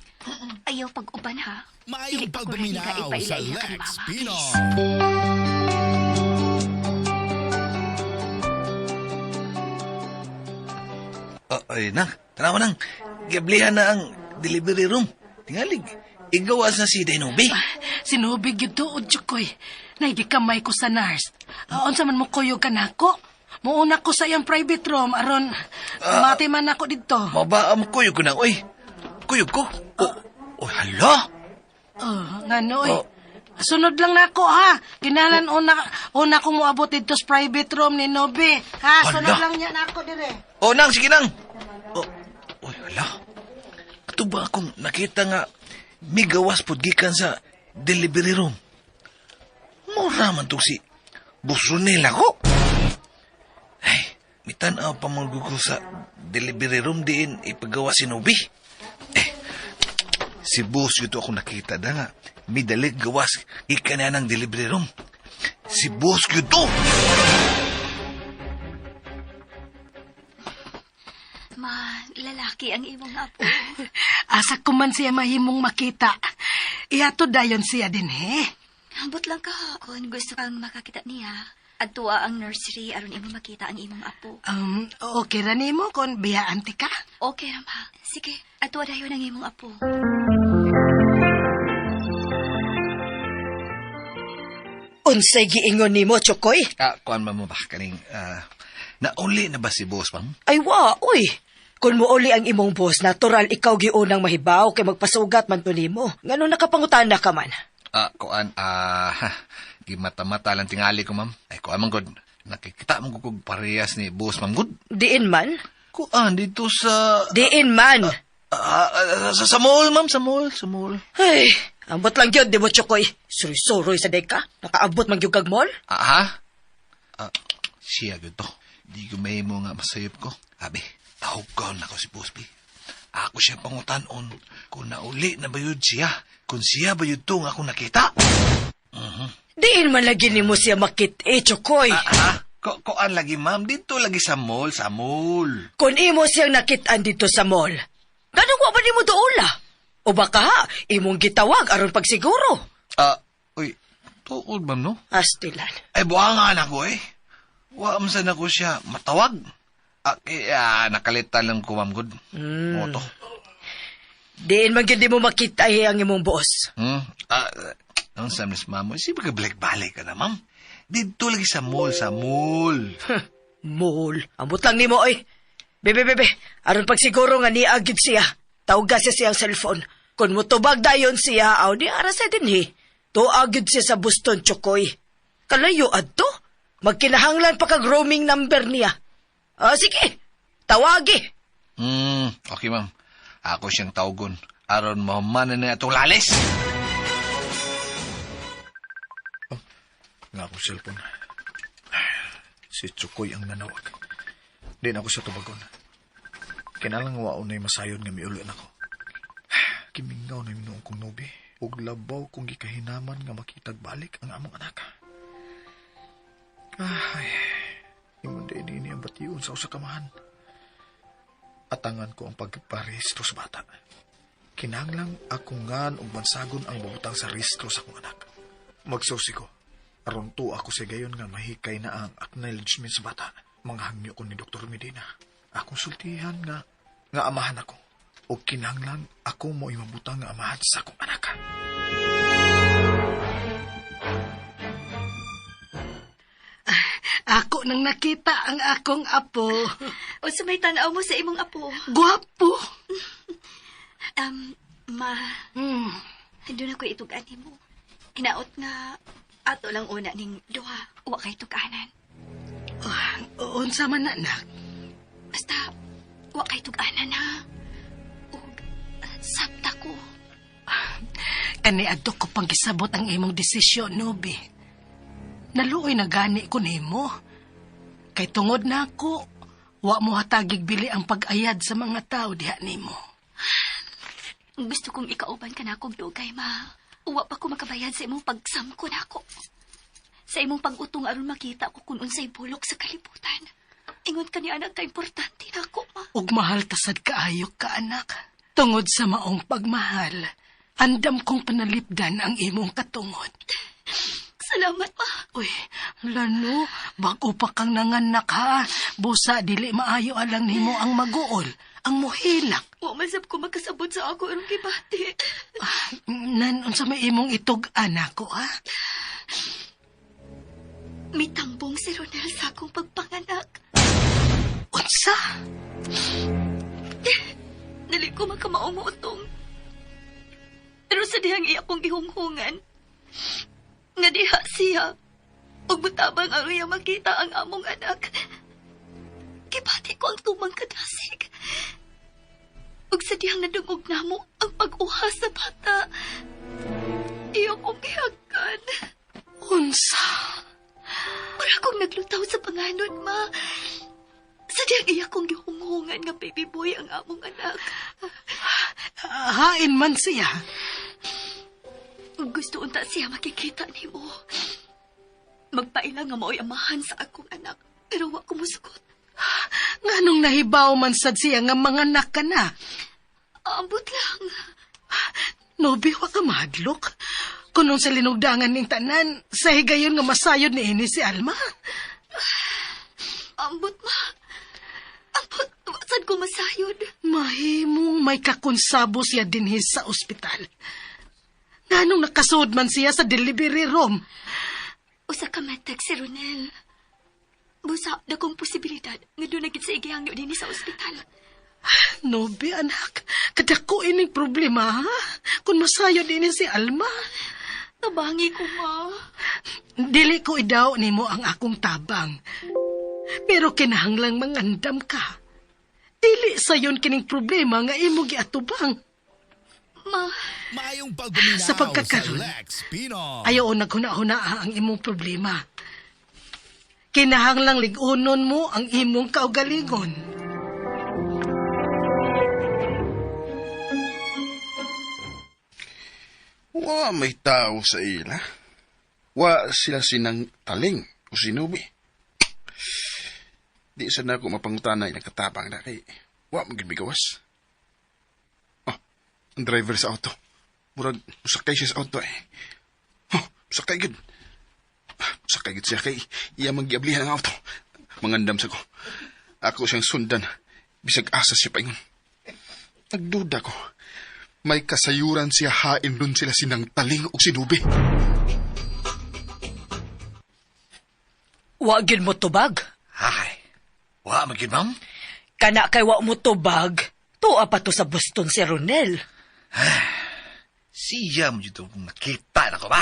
[SPEAKER 4] Ayaw pag-uban ha.
[SPEAKER 8] Maayong
[SPEAKER 4] Dili pa ko ready ka
[SPEAKER 8] pagpaminaw sa
[SPEAKER 4] ipaila-ila kay
[SPEAKER 8] Lex
[SPEAKER 4] Mama.
[SPEAKER 8] Pinoy.
[SPEAKER 3] Oh, ay nang, tanawa nang. Giblihan na ang delivery room. Tingalig, igawas na si Denobi.
[SPEAKER 6] Sinubig gyud tuod, Chokoy. Naigikamay ko sa nurse. Ah, unsa man mo kuyog ka nako? Muuna ko sa iyang private room aron mati man ako didto.
[SPEAKER 3] Mabaa mo kuyog ko nang, oy. Kuyog ko. Oh, oh, hala.
[SPEAKER 6] Oh, ngano oy.
[SPEAKER 3] Oh.
[SPEAKER 6] Sunod lang nako ha. Ginalan una ko moabot didto sa private room ni Nobi. Ha,
[SPEAKER 3] Hala.
[SPEAKER 6] sunod lang niya nako dire.
[SPEAKER 3] Oh, nang, sige nang. Oh, oy, hala. Ato ba akong nakita nga migawas pod gikan sa delivery room? Mura man tong si Busronel ako. Ay, mitan-aw pa mga gugo sa delivery room diin ipagawa si Nobi. Eh, si Bus ito ako nakita na nga. Midalig gawas gikan niya ng delivery room. Si Bus ito!
[SPEAKER 4] Ma, lalaki ang imong apo.
[SPEAKER 6] Asa ko man siya mahimong makita. Ihatod dayon siya din he.
[SPEAKER 4] Ambot lang ka ha. Kung gusto kang makakita niya, Adtua ang nursery aron imo makita ang imong apo.
[SPEAKER 6] Okay ra nimo kon biyaan ti ka?
[SPEAKER 4] Okay ra, ma. Sige, adtua dayon ang imong apo.
[SPEAKER 2] Unsay giingon nimo, Chokoy?
[SPEAKER 3] Kuan ma'am ba kaning nauli na ba si boss, ma'am?
[SPEAKER 2] Ay wa, uy. Kung muuli ang imong boss, natural ikaw giunang mahibaw kay magpasugat man to nimo. Ngano nakapangutana ka man?
[SPEAKER 3] Kuan, gimata-mata lang tingali ko, ma'am. Ay, kuan man gud. Nakikita mo ko kog parehas ni boss, ma'am gud.
[SPEAKER 2] Diin man?
[SPEAKER 3] Kuan dito sa
[SPEAKER 2] Diin man.
[SPEAKER 3] Sa mall, ma'am, sa mall, sa mall.
[SPEAKER 2] Ay, ambot lang yun, di mo, Chokoy. Suroy-suroy sa deka. Nakaabot man gyud kag mall.
[SPEAKER 3] Ha? Siya gyud to. Di ko mahimo nga masayop ko. Abi, tawgon ako si Boss B. Ako siya pangutanon kung nauli na ba yun siya. Kung siya ba yun to nga akong nakita.
[SPEAKER 2] Diin man lagi nimo siya makit-e, Chokoy.
[SPEAKER 3] Ha? Koan lagi, ma'am. Dito lagi sa mall, sa mall.
[SPEAKER 2] Kung imo siyang nakitaan dito sa mall, ganun wa ba nimo duola? O baka imong gitawag aron pagsiguro.
[SPEAKER 3] Uy, tuod, ma'am, no?
[SPEAKER 2] Astilan.
[SPEAKER 3] Ay, buwangan ako eh. Wa man sad ako siya matawag. Nakalitan lang ko, ma'am, good. Moto.
[SPEAKER 2] Diin man gyud mo makita ang imong boss.
[SPEAKER 3] Ang sa miss ma'am, si baga balik-balik ka na, ma'am. Dito lagi sa mall, sa mall.
[SPEAKER 2] Mall. Ambot lang nimo oy. Bebe, bebe, aron pagsiguro nga niya gyud siya. Tawga siya siyang cellphone. Kung mutubag dayon siya, aw ni ara sa dinhi. Tuag gyud siya sa Boston, Chokoy. Kalayo adto. Magkinahanglan pa kag roaming number niya. Sige, tawagi.
[SPEAKER 3] Okay, ma'am. Ako siyang tawgon. Aron mahumanan na itong lalis.
[SPEAKER 9] Nga akong cellphone. Si Chukoy ang nanawag. Di na ako sa tubagon. Kinalang waon na'y masayon nga miulo na ko. Kimingaw na minuong kong nubi. Ug labaw kong gikahinaman nga makitag balik ang among anak. Ay, ingon din ini ang bation sa usa ka amahan. Atangan ko ang pagparehistro sa bata. Kinahanglang ako ngan og bansagon ang babutang sa rehistro sa akong anak. Magsusi ko. Aron to ako sa gayon nga mahikay na ang acknowledgement sa bata. Manghangyo ko ni Dr. Medina. Akong sultihan nga amahan ako. O kinahanglan ako mo imabutang nga amahan sa akong anak.
[SPEAKER 6] Ako nang nakita ang akong apo.
[SPEAKER 4] O sa may tanaw mo sa imong apo.
[SPEAKER 6] Gwapo.
[SPEAKER 4] Ma, doon ako itug-an nimo. Hinaot nga ato lang una ning duha, wa kay tug-anan.
[SPEAKER 6] Unsa man na, anak?
[SPEAKER 4] Basta wa kay tug-anan ha. Ug sabta ko.
[SPEAKER 6] Kani adto ko pang gisabot ang imong desisyon, Nobi. Naluoy na gani ko nimo. Kay tungod na ako, wa mo hatagig bili ang pag-ayad sa mga tao diha nimo.
[SPEAKER 4] Gusto kong ikauban ka na akong dugay, ma. Uwa pa ko makabayad sa imong pagsamko na ako. Sa imong pag-utong aron makita ko kung unsay bulok sa kalibutan. Ingon ka ni anak ka importante na ako, ma.
[SPEAKER 6] Ug mahal tasad kaayo ka, anak. Tungod sa maong pagmahal, andam kong panalipdan ang imong katungod.
[SPEAKER 4] Salamat, ma.
[SPEAKER 6] Uy, lano, bago pa kang nanganak ha. Busa, dili maayo alang nimo ang maguol, ang muhilak.
[SPEAKER 4] Wa man sab ko makasabot sa ako aron gibati.
[SPEAKER 6] Nan, unsa may imong itog anak ko ha?
[SPEAKER 4] Mitambong si Ronel sa akong pagpanganak.
[SPEAKER 6] Unsa?
[SPEAKER 4] Dili ko makamaong utong. Pero sa dihang iya kong gihunghungan, nga diha siya, ug mutabang ang iya makita ang among anak. Gibati ko ang tumang kadasig. Ug sa dihang nadungog namo ang pag-uha sa bata, iyo kong gihagan.
[SPEAKER 6] Unsa?
[SPEAKER 4] Para akong naglutaw sa panganod, ma. Sa dihang iya kong gihunghungan nga baby boy ang among anak.
[SPEAKER 6] Hain man siya.
[SPEAKER 4] Gusto unta siya makikita nimo. Magpaila nga mao'y amahan sa akong anak, pero wa ko musugot.
[SPEAKER 6] Nganong nahibaw man sad siya nga manganak ka na?
[SPEAKER 4] Ambot lang.
[SPEAKER 6] Nobi, wa ka mahadlok. Kunon sa linugdangan ning tanan, sa higayon nga masayod ni ini si Alma.
[SPEAKER 4] Ambot, ma. Ambot, saan ko masayod?
[SPEAKER 6] Mahimong may kakonsabo siya dinhi sa ospital. Nganong nakasuod man siya sa delivery room.
[SPEAKER 4] Usa ka matag si Ronel. Busa, dakong posibilidad nga doon na gid sa igihangyo dinhi sa ospital.
[SPEAKER 6] Nobe, anak. Kadako ining problema, ha? Kung masayod ini si Alma.
[SPEAKER 4] Tabangi ko, ma.
[SPEAKER 6] Dili ko idaw nimo ang akong tabang. Pero kinahanglang mangandam ka. Dili sayon kining problema nga imo giatubang.
[SPEAKER 4] Ma,
[SPEAKER 8] Maayong pagpaminaw
[SPEAKER 6] Sa pagkakaroon,
[SPEAKER 8] sa Lex Pino.
[SPEAKER 6] Ayaw naghuna-huna ang imong problema. Kinahanglang lig-unon mo ang imong kaugalingon.
[SPEAKER 5] Wa may tao sa ila. Wa sila sinang taling o sinubi. Di sa na ako mapangutana ilang katabang na kay wa man gid migawas. Oh, ang driver sa auto. Murag musakay siya sa auto eh. Oh, musakay gid. Musakay gid siya kay iya man giablihan ang auto. Mangandam sa ko. Ako siyang sundan. Bisag asa siya paingon. Nagduda ko. May kasayuran siya hain dun sila sinang taling o sinubi.
[SPEAKER 2] Wa gyud mo tubag.
[SPEAKER 3] Ay, wa man gyud, ma'am.
[SPEAKER 2] Kana kay wa mo tubag. Tuwa pa to sa Boston si Ronel.
[SPEAKER 3] Siya mo dito kung nakita na ko ba?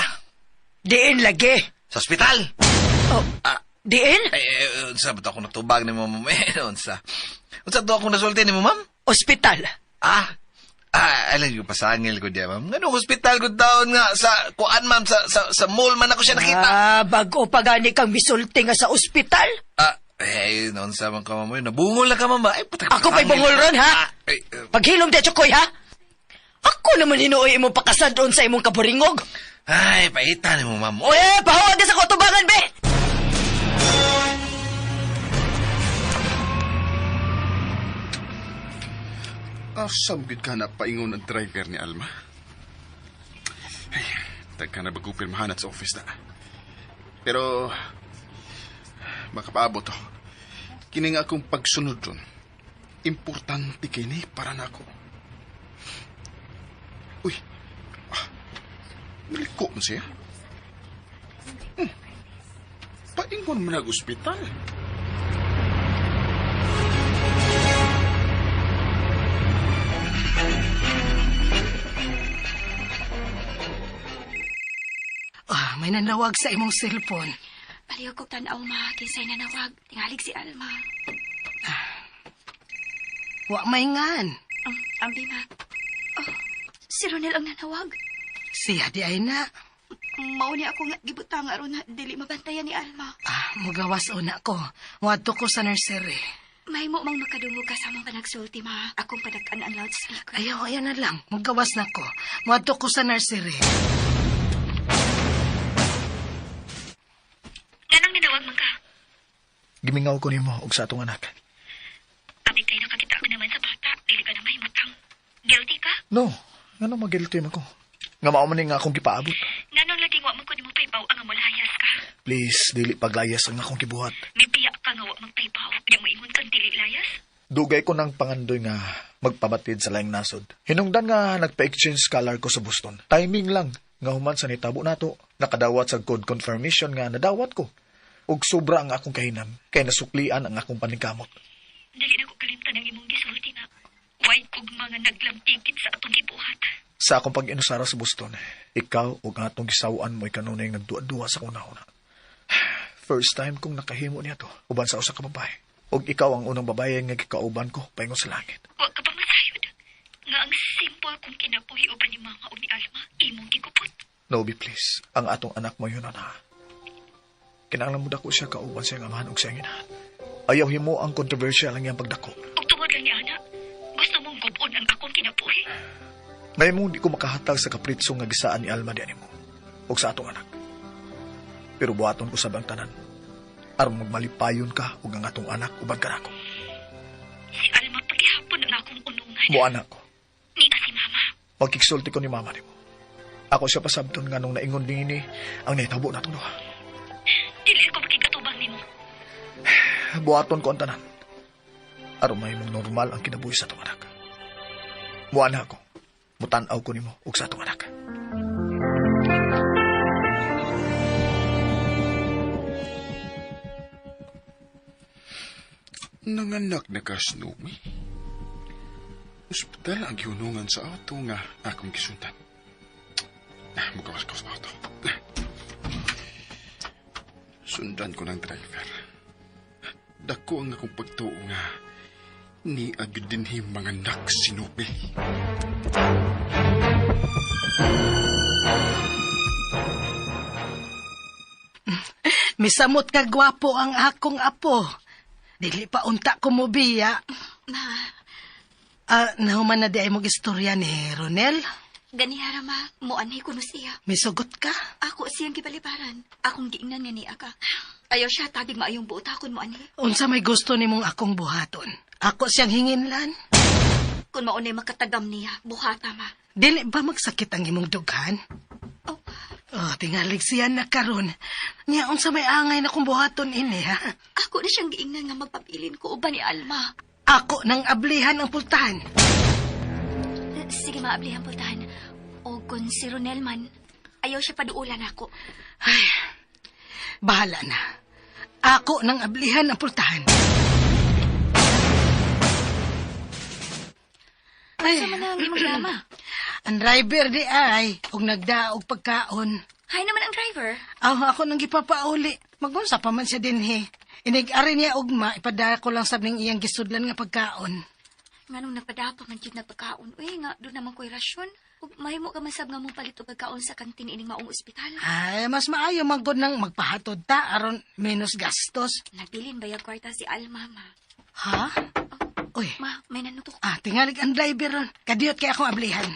[SPEAKER 2] Diin lagi.
[SPEAKER 3] Sa ospital.
[SPEAKER 2] Oh, diin?
[SPEAKER 3] Eh, eh, unsa ba to ako natubag ni mo, ma'am? Eh, unsa? Unsa to ako nasulti ni mo, ma'am?
[SPEAKER 2] Ospital.
[SPEAKER 3] Ah, ah, alam yung pasangil ko diya, ma'am. Ganong hospital ko down nga sa kuan, ma'am, sa mall man ako siya nakita.
[SPEAKER 2] Ah, bago pa gani kang misulti nga sa ospital.
[SPEAKER 3] Ah, eh, noon sa man ka, ma'am. Ay, Nabungol na ka, ma'am. Ay, patag
[SPEAKER 2] Ako pa'y bungol ron, ha?
[SPEAKER 3] Ah, ay, eh,
[SPEAKER 2] Paghilom di Chokoy, ha? Ako naman hinuoy imong pakasadon sa imong kaburingog.
[SPEAKER 3] ay, paita ni mo, ma'am.
[SPEAKER 2] Oy, eh, pahuwag na sa kutubangan, be!
[SPEAKER 5] Asam gid ka na paingon ang driver ni Alma. Ay, tagka na bago pirmahan at sa office na. Pero, makapaabot to. Kini nga akong pagsunod dun. Importante kini para na ako. Uy, ah, naliko mo siya? Paingon mo nag-ospital.
[SPEAKER 6] Ah, may nanawag sa imong cellphone.
[SPEAKER 4] Paliw kog tan-aw, ma. Kinsay nanawag. Tingalig si Alma.
[SPEAKER 6] Wa may ngan.
[SPEAKER 4] Ambi, ma. Oh, si Ronel ang nanawag.
[SPEAKER 6] Siya di ay na.
[SPEAKER 4] Mao ni ako nga gibutang aron na dili mabantayan ni Alma.
[SPEAKER 6] Ah, mugawas una ko. Wadto ko sa nursery.
[SPEAKER 4] Mahimo mang makadungog ka sa among panagsulti, ma. Akong padak-an ang loudspeaker.
[SPEAKER 6] Ayaw, ayaw na lang. Mugawas na ko. Wadto ko sa nursery.
[SPEAKER 4] Ganang nanawag man ka.
[SPEAKER 9] Gimingaw ko nimo og sa atong anak.
[SPEAKER 4] Abi kay nakakita ka naman sa bata. Dili ka na mahimutang. Guilty ka?
[SPEAKER 9] No, ngano magilty man ko. Nga mao man ni nga akong gipaabot.
[SPEAKER 4] Nganong lagi wa man ko nimo paybaw ang mulayas ka.
[SPEAKER 9] Please, dili paglayas ang akong gibuhat.
[SPEAKER 4] Mibiya ka nga wa magpaybaw. Nya moingon kang dili layas?
[SPEAKER 9] Dugay ko ng pangandoy nga magpabatid sa laing nasod. Hinungdan nga nagpa-exchange scholar ko sa Boston. Timing lang nga human sa nitabo nato, nakadawat sa code confirmation nga nadawat ko. Ug sobra ang akong kahinam, kay nasuklian ang akong paningkamot.
[SPEAKER 4] Dili na ko kalimtan ang imong gisulti na. Way kog mga naglamtigit sa atong gibuhat.
[SPEAKER 9] Sa akong pag-inusara sa Boston, ikaw ug ang atong gisawaan mo'y kanunay nagduwa-duwa sa una-una. First time kong nakahimo niya to, uban sa usa ka babae. Ug ikaw ang unang babae nga gikauban ko paingon sa langit.
[SPEAKER 4] Wa ka pa masayod. Nga ang simple kong kinabuhi uban ni mama o ni Alma, imong gigupot.
[SPEAKER 9] Nobi, please. Ang atong anak mo yun na. Kinahanglan mo dako siya kauban sa iyang amahan ug sa iyang inahan. Ayaw himo ang controversial ang iyang pagdako.
[SPEAKER 4] Ug tungod lang ni ana, gusto mong gubon ang akong kinabuhi.
[SPEAKER 9] Ngayon mo, di ko makahatag sa kapritso nga gisaan ni Alma di animo ug sa atong anak. Pero buhaton ko sa bang tanan. Aron magmalipayon ka ug ang atong anak uban kanako.
[SPEAKER 4] Si Alma paghihapon ang akong unungan.
[SPEAKER 9] Mo anak ko.
[SPEAKER 4] Ni si mama.
[SPEAKER 9] Magkiksulti ko ni mama nimo. Ako siya pasabton nga nung naingon niini ang nahitabo natong duha.
[SPEAKER 4] Dili ko makikatubang nimo.
[SPEAKER 9] Buhaton ko ang tanan. Aron mahimong normal ang kinabuhi sa atong anak. Muha na ako. Mutan-aw ko nimo ug sa atong anak.
[SPEAKER 5] Nanganak na ka, Snoopy. Ospital ang gihunungan sa auto nga akong gisundan. Ah, mukawas ko sa auto. Ah. Sundan ko ng driver. Dako ang akong pagtuo nga ni agad dinhi manganak si Snoopy.
[SPEAKER 6] Misamot ka gwapo ang akong apo. Dili pa unta ko mobiya.
[SPEAKER 4] Ma,
[SPEAKER 6] Ah, nahuman na di ay mong istorya ni Ronel.
[SPEAKER 4] ganihara ma, moanay ko no siya.
[SPEAKER 6] Misugot ka.
[SPEAKER 4] Ako siyang gibalibaran. Akong giingnan nga niya ka. Ayaw siya tabig maayong buot akon mo anhi.
[SPEAKER 6] Unsa may gusto nimong akong buhaton. Ako siyang hinginlan.
[SPEAKER 4] Kung maunay makatagam niya, buhata ma.
[SPEAKER 6] Dili ba magsakit ang imong dughan?
[SPEAKER 4] Oh,
[SPEAKER 6] Oh, tingalig siya na karon. Nya unsa may angay na kung buhaton ini ha?
[SPEAKER 4] ako na siyang giingnan nga magpabilin ko uban ni Alma.
[SPEAKER 6] Ako nang ablihan ang pultahan.
[SPEAKER 4] Sige maablihan pultahan. O kung si Ronel man, ayaw siya paduulan ako.
[SPEAKER 6] Ay, bahala na. Ako nang ablihan ang pultahan. Ay,
[SPEAKER 4] Sa man ang imong drama?
[SPEAKER 6] ang driver di ay, og nagdaog pagkaon.
[SPEAKER 4] Hay naman ang driver.
[SPEAKER 6] Aw, ako nang gipapauli. Magunsa pa man siya dinhi. Inig-ari niya ugma, ipadala ko lang sab ning iyang gisudlan nga pagkaon.
[SPEAKER 4] Nganong nagpadapa man jud nagpagkaon. Uy, nga doon naman ko'y rasyon. Ug mahimo ka man sab nga mong palit og pagkaon sa kantin ining maong ospital.
[SPEAKER 6] Ay, mas maayo manggod nang magpahatod ta aron menos gastos.
[SPEAKER 4] Nagbilin ba yung kwarta si Alma, ma?
[SPEAKER 6] Ha? Uy,
[SPEAKER 4] Ma, may nanutok.
[SPEAKER 6] ah, tingalig ang driver ron. Kadiyot kay akong ablihan.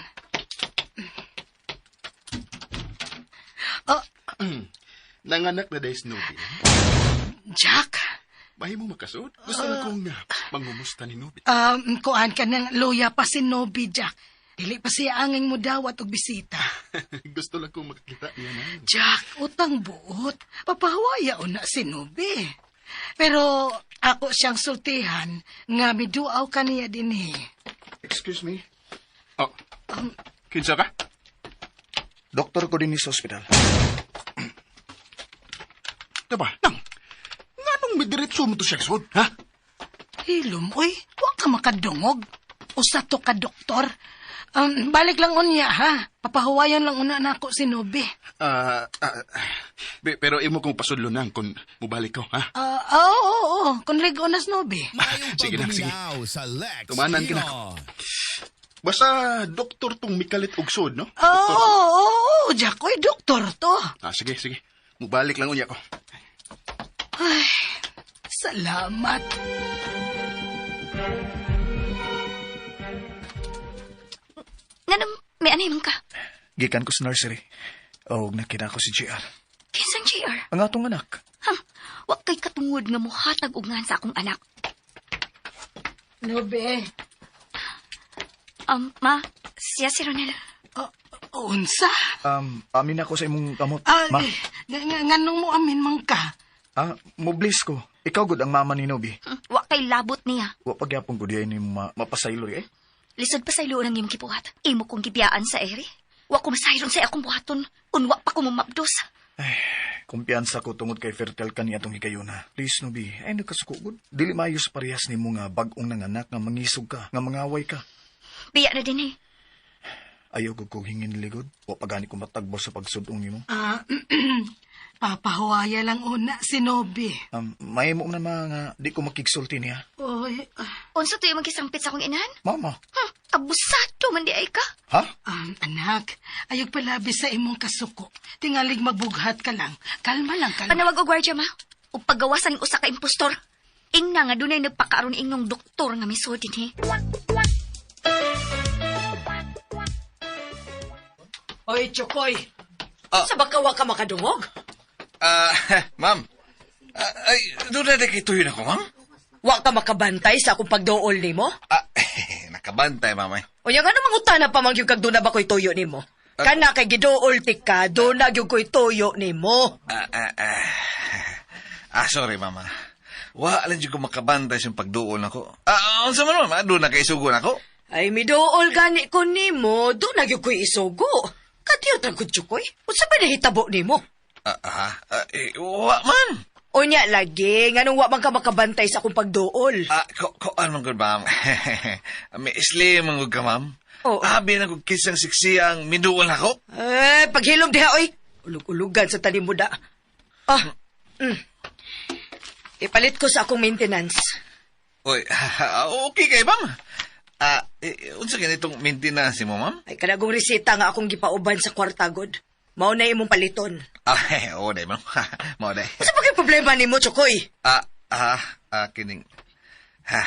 [SPEAKER 6] Oh,
[SPEAKER 5] Nanganak na dahil Snoopy.
[SPEAKER 6] Jack,
[SPEAKER 5] Mahimo makasud. Gusto na kong mangumusta ni Nubi.
[SPEAKER 6] Kuan ka ng luya pa si Nobi, Jack. Dili pa siya angin mo dawat og bisita.
[SPEAKER 5] Gusto lang kong makakita niya na.
[SPEAKER 6] Jack, utang buot. Papahawaya o na si Nobi. Pero ako siyang sultihan nga miduaw kaniya dinhi.
[SPEAKER 5] Excuse me. Oh. Kinsa ka?
[SPEAKER 9] Doktor ko din sa ospital.
[SPEAKER 5] Diba? Nang, nganong midiretso mo to siya sud, ha?
[SPEAKER 6] Hilom, uy, wa ka makadungog. Usa to ka doktor. Balik lang unya, ha? Papahuwayan lang una nako si Nobi.
[SPEAKER 5] Ah, ah, pero imo kong pasudlo nang kung mubalik ko, ha?
[SPEAKER 6] Ah, oo, oo, oo. Kung ligo na si Nobi.
[SPEAKER 8] Maayong
[SPEAKER 5] Sige na, sige.
[SPEAKER 8] pagduminaw sa Lex
[SPEAKER 5] Tumanan ka na.
[SPEAKER 8] Pino.
[SPEAKER 5] Basta doktor tong mikalit og sud, no?
[SPEAKER 6] Oo, oo, oo, Jack, uy, doktor to.
[SPEAKER 5] Ah, sige, sige. Mubalik lang unya ko.
[SPEAKER 6] Ay, salamat.
[SPEAKER 4] Nganong may anay man ka?
[SPEAKER 9] Gikan ko sa nursery. Og nakita ko si JR.
[SPEAKER 4] Kinsang JR?
[SPEAKER 9] Ang atong anak.
[SPEAKER 4] Ham, wa kay katungod nga mohatag og ngan sa akong anak.
[SPEAKER 6] Nobi,
[SPEAKER 4] Ma, siya si Ronel.
[SPEAKER 6] oh, unsa?
[SPEAKER 9] Amin ako sa imong kamot.
[SPEAKER 6] Ah,
[SPEAKER 9] Ma,
[SPEAKER 6] eh, nganong mo amin man ka?
[SPEAKER 9] ah, moblis ko. Ikaw gud ang mama ni Nobi.
[SPEAKER 4] Wa kay labot niya.
[SPEAKER 9] Wa pagyapon ko diay ni mapasayloy eh.
[SPEAKER 4] Lisod pa sa iluon ang imong gibuhat. Imo kong gibiyaan sa ere. Wa ko masayron sa akong buhaton. Kun wa pa ko mumabdos.
[SPEAKER 9] Kumpiyansa ko tungod kay fertile ka niya atong higayuna. Please, Nobi, ay nagkasuko gud. Dili maayo sa parehas nimo nga bag-ong nanganak nga mangisog ka, nga mangaway ka.
[SPEAKER 4] Biya na din eh.
[SPEAKER 9] Ayaw ko kong hingin ligod. Wa pa gani ko matagbo sa pagsudong nimo.
[SPEAKER 6] Ah, papahuwaya lang una si Nobi.
[SPEAKER 9] Mahimo na mga di ko makigsulti niya.
[SPEAKER 6] Oy, ah,
[SPEAKER 4] Unsa to imong gisampit sa akong inahan?
[SPEAKER 9] Mama.
[SPEAKER 4] Abusado man di ay ka.
[SPEAKER 9] Ha?
[SPEAKER 6] Anak, ayog palabi sa imong kasuko. Tingalig magbughat ka lang. Kalma lang, kalma.
[SPEAKER 4] Panawag og gwardiya ma. Ug pagawasan ning usa ka impostor. Ingna nga dunay nagpakaaron ingong doktor nga misod dinhi.
[SPEAKER 2] Oy, Chokoy. Sa baka wa ka makadungog?
[SPEAKER 3] Ah, ma'am. Ah, ay, doon na kay tuyo na ko, ma'am.
[SPEAKER 2] Wa ka makabantay sa akong pagduol nimo?
[SPEAKER 3] Ah, nakabantay, ma'am. eh.
[SPEAKER 2] Unya nga mangutana pa man gyud kag duna ba ko'y tuyo nimo? Kana kay giduol tika, do na gyud ko'y tuyo nimo.
[SPEAKER 3] Ah, ah, ah. Ah, sorry, mama. Wa lang jud ko makabantay sa pagduol nako. Ah, unsa man mama, doon na kay isugo nako.
[SPEAKER 2] Ay, miduol gani ko nimo, do na gyud ko'y isugo. Kadiyot ang gud Chukoy. Unsa ba nahitabo nimo?
[SPEAKER 3] Ah, ah, ah, eh, wa man.
[SPEAKER 2] Unya lagi, nganong wa man ka makabantay sa akong pagduol.
[SPEAKER 3] Ah, ko ko ano man gud, ma'am. May isli man gud ka, ma'am.
[SPEAKER 2] Oo.
[SPEAKER 3] Abi na gud kisang siksi ang miduol nako.
[SPEAKER 2] Eh, paghilom diha oy. Ulug-ulugan sa tanim mo da. Ah, Ipalit ko sa akong maintenance.
[SPEAKER 3] Oy, okay kay ma'am. Ah, eh, unsa ganitong maintenance mo, ma'am?
[SPEAKER 2] Ay, kanagong reseta nga akong gipauban sa kwarta, god. Mao na imong paliton.
[SPEAKER 3] Ah, oo day, ma'am. Mao day.
[SPEAKER 2] Unsa pa kay problema nimo, Chokoy?
[SPEAKER 3] Ah, ah, ah, kining. Ha,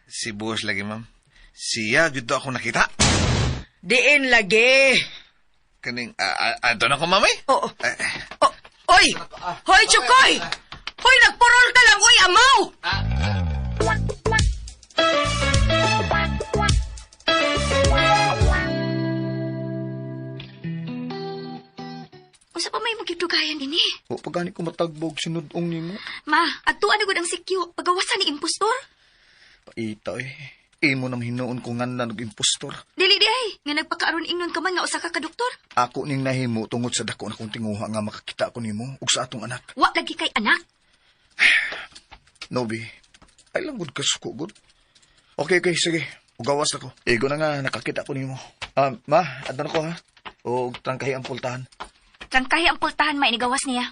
[SPEAKER 3] si boss lagi, ma'am. Siya, gyud to ako nakita.
[SPEAKER 2] Diin lagi.
[SPEAKER 3] Kaning, ah, ah, ato na ko, ma'am, eh.
[SPEAKER 2] Oo.
[SPEAKER 3] Eh,
[SPEAKER 2] Oh, oy! Hoy, Chokoy! Hoy, nagpurol ka lang, oy, amaw!
[SPEAKER 4] Unsa pa may magidugayan ini?
[SPEAKER 9] Wa pa gani ko matagbog sinudong nimo.
[SPEAKER 4] Ma, adtuan na gud ang sikyo. Pagawasan ni impostor.
[SPEAKER 9] Paita eh. Imo nang hinuon ko nga og impostor.
[SPEAKER 4] Dili di ay, nga nagpakaaron ingnon ka man nga usa ka ka doktor.
[SPEAKER 9] Ako ning nahimo tungod sa dako na kong tinguha nga makakita ko nimo ug sa atong anak.
[SPEAKER 4] Wa lagi kay anak.
[SPEAKER 9] Nobi, ay lang gud ka suko gud. Okay, okay, sige. Ugawas na ko. Igo na nga, nakakita ko nimo. Ah, ma, adto na ko ha. O trangkahi ang pultahan.
[SPEAKER 4] Trangkahi ang pultahan mainigawas niya.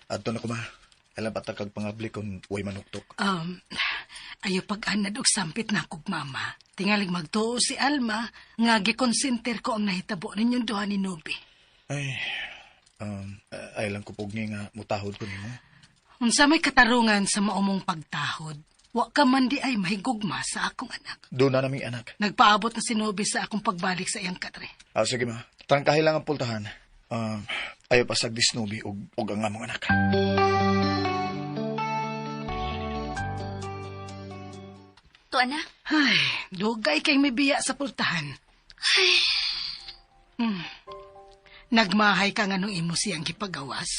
[SPEAKER 9] Adto na ko ma. Alam pa kag pangabli kung way manuktok.
[SPEAKER 6] Ayo pag-anad og sampit na kog mama. Tingalig magtuo si Alma nga gikonsenter ko ang nahitabo ninyong duha ni Nobi.
[SPEAKER 9] Ay, ay lang ko pugni nga mutahod ko nimo.
[SPEAKER 6] Unsa may katarungan sa maumong pagtahod, wa ka man di ay mahigugma sa akong anak.
[SPEAKER 9] Doon na naming anak.
[SPEAKER 6] Nagpaabot na si Nobi sa akong pagbalik sa iyang katre.
[SPEAKER 9] Ah, sige ma. Trangkahi lang ang pultahan. Ayaw pa sagdis Nobi og, og ang among anak.
[SPEAKER 4] Tuan na.
[SPEAKER 6] Ay, dugay kay may biya sa pultahan. Nagmahay ka nga nung imo siyang gipagawas.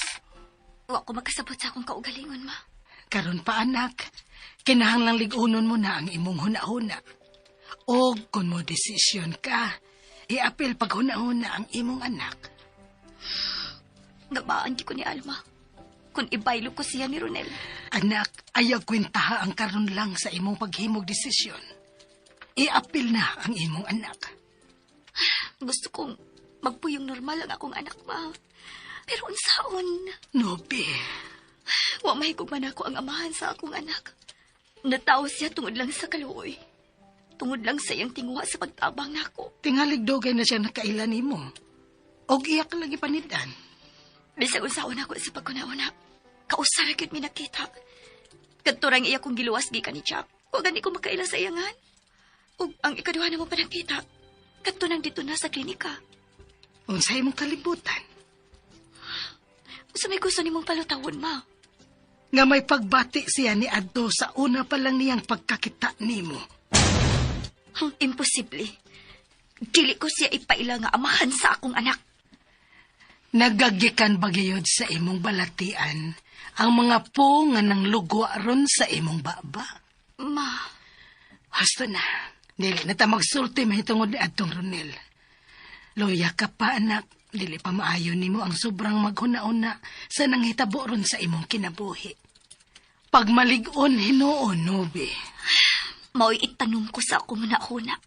[SPEAKER 4] Wa ko makasabot sa akong kaugalingon, ma.
[SPEAKER 6] Karon pa anak, kinahanglang lig-unon mo na ang imong hunahuna. O kung mo desisyon ka, iapil pag hunahuna ang imong anak.
[SPEAKER 4] Gabaan di ko ni Alma. Kung ibaylo ko siya ni Ronel.
[SPEAKER 6] Anak, ayaw kwentaha ang karon lang sa imong paghimog desisyon. Iapil na ang imong anak.
[SPEAKER 4] Gusto kong magpuyong normal ang akong anak, ma. Pero unsaon?
[SPEAKER 6] Nobi,
[SPEAKER 4] Wa mahigugma nako ang amahan sa akong anak. Natawo siya tungod lang sa kaluoy. Tungod lang sa iyang tinguha sa pagtabang nako.
[SPEAKER 6] tingalig dugay na siya nakailan nimo. Og iyak lagi panidan.
[SPEAKER 4] Bisag unsaon ako sa pagkuna-una. Kausara gyud mi nakita. Kadto rang iya kong giluwas gikan ni Jack. Wa gani ko makaila sa iyangan. Ug ang ikaduha na mo pa nakita. Kadto nang dito na sa klinika.
[SPEAKER 6] Unsa imong kalibutan?
[SPEAKER 4] Unsa may gusto nimong palutawon, ma?
[SPEAKER 6] Nga may pagbati siya ni Adto sa una pa lang niyang pagkakita nimo.
[SPEAKER 4] Imposible. Dili ko siya ipaila nga amahan sa akong anak.
[SPEAKER 6] Nagagikan bagayod sa imong balatian ang mga po nga nang lugwa ron sa imong baba.
[SPEAKER 4] Ma,
[SPEAKER 6] Hasto na. Dili na ta magsulti mahitungod ni Adtong Ronel. Luya ka pa, anak. Dili pa maayo nimo ang sobrang maghuna-una sa nanghitabo ron sa imong kinabuhi. Pagmalig-on hinuon, Nobi.
[SPEAKER 4] Mao'y itanom ko sa akong hunahuna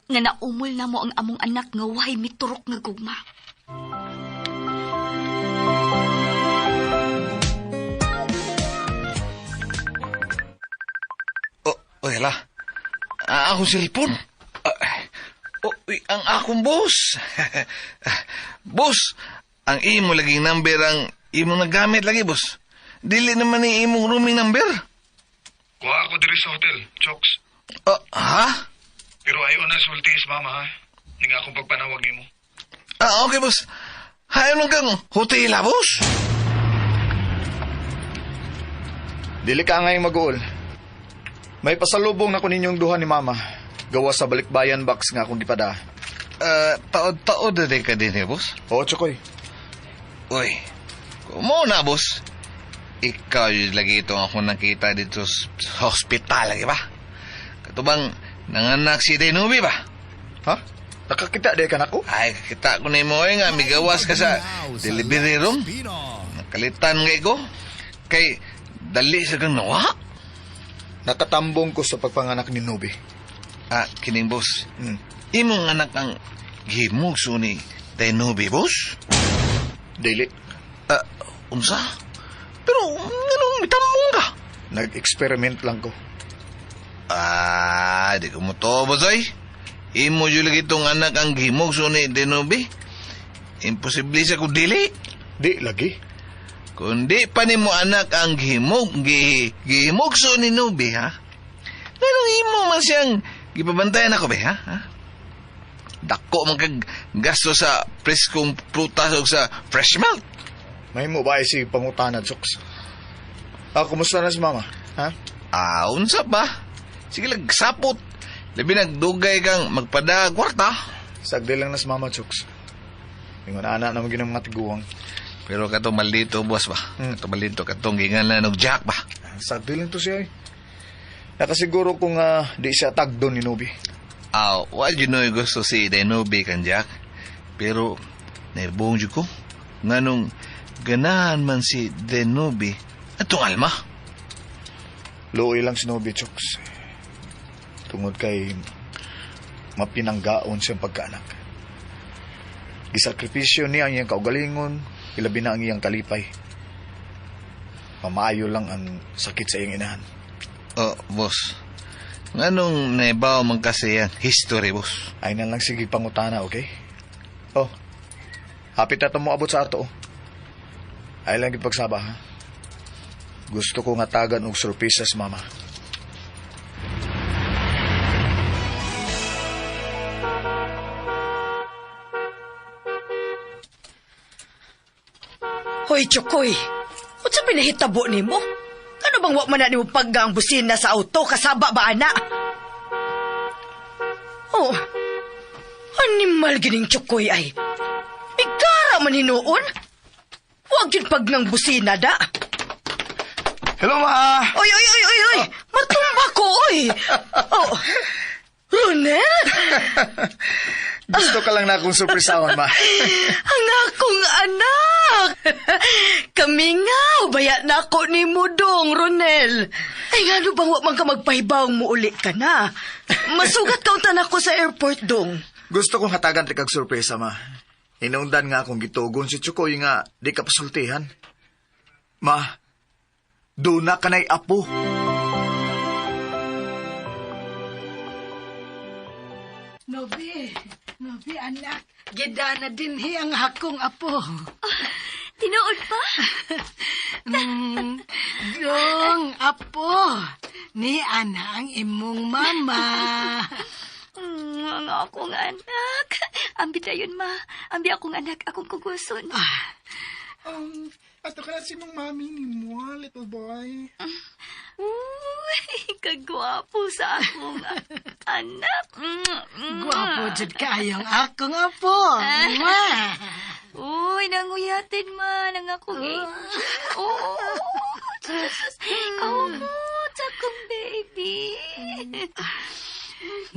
[SPEAKER 4] nga naumol na mo ang among anak nga way miturok nga gugma.
[SPEAKER 3] Oh, oh, hala. Ah, akong cellphone. Ah, oh, uy, ang akong boss. Boss, ang imo laging number ang imong nagamit lagi, boss. Dili naman ni imong roaming number.
[SPEAKER 7] Kuha ako diri sa hotel, Chokes.
[SPEAKER 3] Oh, ha?
[SPEAKER 7] Pero ayaw na sulti sa mama, ha? Ning akong pagpanawag nimo.
[SPEAKER 3] Ah, okay, boss. Hayon lang kang hotel, ha, boss?
[SPEAKER 9] Dili ka ngayong mag-uol. May pasalubong na ko ninyong duha ni Mama. Gawa sa balikbayan box nga akong gipada.
[SPEAKER 3] Taod-taod na din ka din eh, boss.
[SPEAKER 9] Oo, Chokoy.
[SPEAKER 3] Uy, kumo na, boss. Ikaw yun lagi itong ako nakita dito sa hospital, lagi ba? Katubang nanganak si Denubi ba?
[SPEAKER 9] Ha? Nakakita di ka nako?
[SPEAKER 3] Ay, kakita ko na mo eh nga, migawas ka sa delivery room. Nakalitan kay ko. Kay, dali sa kang nawa.
[SPEAKER 9] Nakatambong ko sa pagpanganak ni Nubi.
[SPEAKER 3] Ah, kining boss. Imong anak ang gihimugso ni Denubi, boss?
[SPEAKER 9] Dili.
[SPEAKER 3] Ah, unsa? Pero, anong mitambong ka?
[SPEAKER 9] Nag-experiment lang ko.
[SPEAKER 3] Ah, di ko mo to, boss, oy. Imo yun lagi itong anak ang gihimugso ni Denubi. Imposible sa kung dili.
[SPEAKER 9] Di lagi.
[SPEAKER 3] Kundi pa nimo anak ang gihimugso ni Nubi, ha? Ganong imo man siyang gipabantayan ako, be, ha? Ha? Dako man kag gasto sa preskong prutas o sa fresh milk.
[SPEAKER 9] May mo ba si pangutana, Choks? Ah, kumusta na si Mama? Ha?
[SPEAKER 3] Ah, unsa pa? Sige lang, sapot. Labi nagdugay kang magpada kwarta.
[SPEAKER 9] Sagdi lang na si Mama, Choks. Ingon ana na maging mga tiguang.
[SPEAKER 3] Pero katong maldito, boss ba? Katong maldito, katong gingalan og Jack ba?
[SPEAKER 9] Sagdi lang to siya eh. Nakasiguro kung di siya tagdon ni Nubi.
[SPEAKER 3] Ah, wal yun know gusto si Denobi kan Jack. Pero, naibuong jud ko. Nganong ganahan man si Denobi atong alma.
[SPEAKER 9] Luoy lang si Nubi, Choks. Tungod kay mapinanggaon siyang pagkaanak. Gisakripisyo niya ang iyang kaugalingon, ilabi na ang iyang kalipay. Mamaayo lang ang sakit sa iyang inahan.
[SPEAKER 3] Oh, boss. Nganong naibaw man kasi ang history, boss?
[SPEAKER 9] Ay na lang sige pangutana, okay? Oh, hapit na mo abot sa ato. Oh. Ay lang gipagsaba, ha? Gusto ko nga tagan og sorpresa sa mama.
[SPEAKER 2] Hoy, Chokoy. Unsa pinahitabo nimo? Ano bang wa man na nimo pagga ang busina sa auto kasaba ba ana? Oh. Animal gining Chokoy ay. Bigara man hinuon. Wag yun pag nang busina da.
[SPEAKER 9] Hello, ma!
[SPEAKER 2] Oy, oy, oy, oy, oy! Matumba ko, oy! Oh. Ronel?
[SPEAKER 9] Gusto ka lang na akong surprisaon, ma.
[SPEAKER 2] Ang akong anak! Kami nga, baya na ako ni Mudong, Ronel. Ay, nga ano bang wa man ka magpahibaw mo uli ka na? Masugat ka unta na ako sa airport, dong.
[SPEAKER 9] Gusto kong hatagan ti kag sorpresa, ma. Hinungdan nga akong gitugon si Chukoy nga di ka pasultihan. Ma, doon na ka na'y apo.
[SPEAKER 6] Nobi, Nobi anak, gidana dinhi ang hakong apo.
[SPEAKER 4] Tinuod pa?
[SPEAKER 6] Dong, apo, ni ana ang imong mama.
[SPEAKER 4] Ang akong anak. Ambi dayon, ma. Ambi akong anak, akong kuguson.
[SPEAKER 5] Ato ka na si mong mami ni mo, little boy.
[SPEAKER 4] Uy, kagwapo sa akong anak.
[SPEAKER 6] Gwapo jud kaayo ang akong apo. Ma.
[SPEAKER 4] Uy, nanguyatin man ang akong angel. Oo. Jesus. Kaumot akong baby.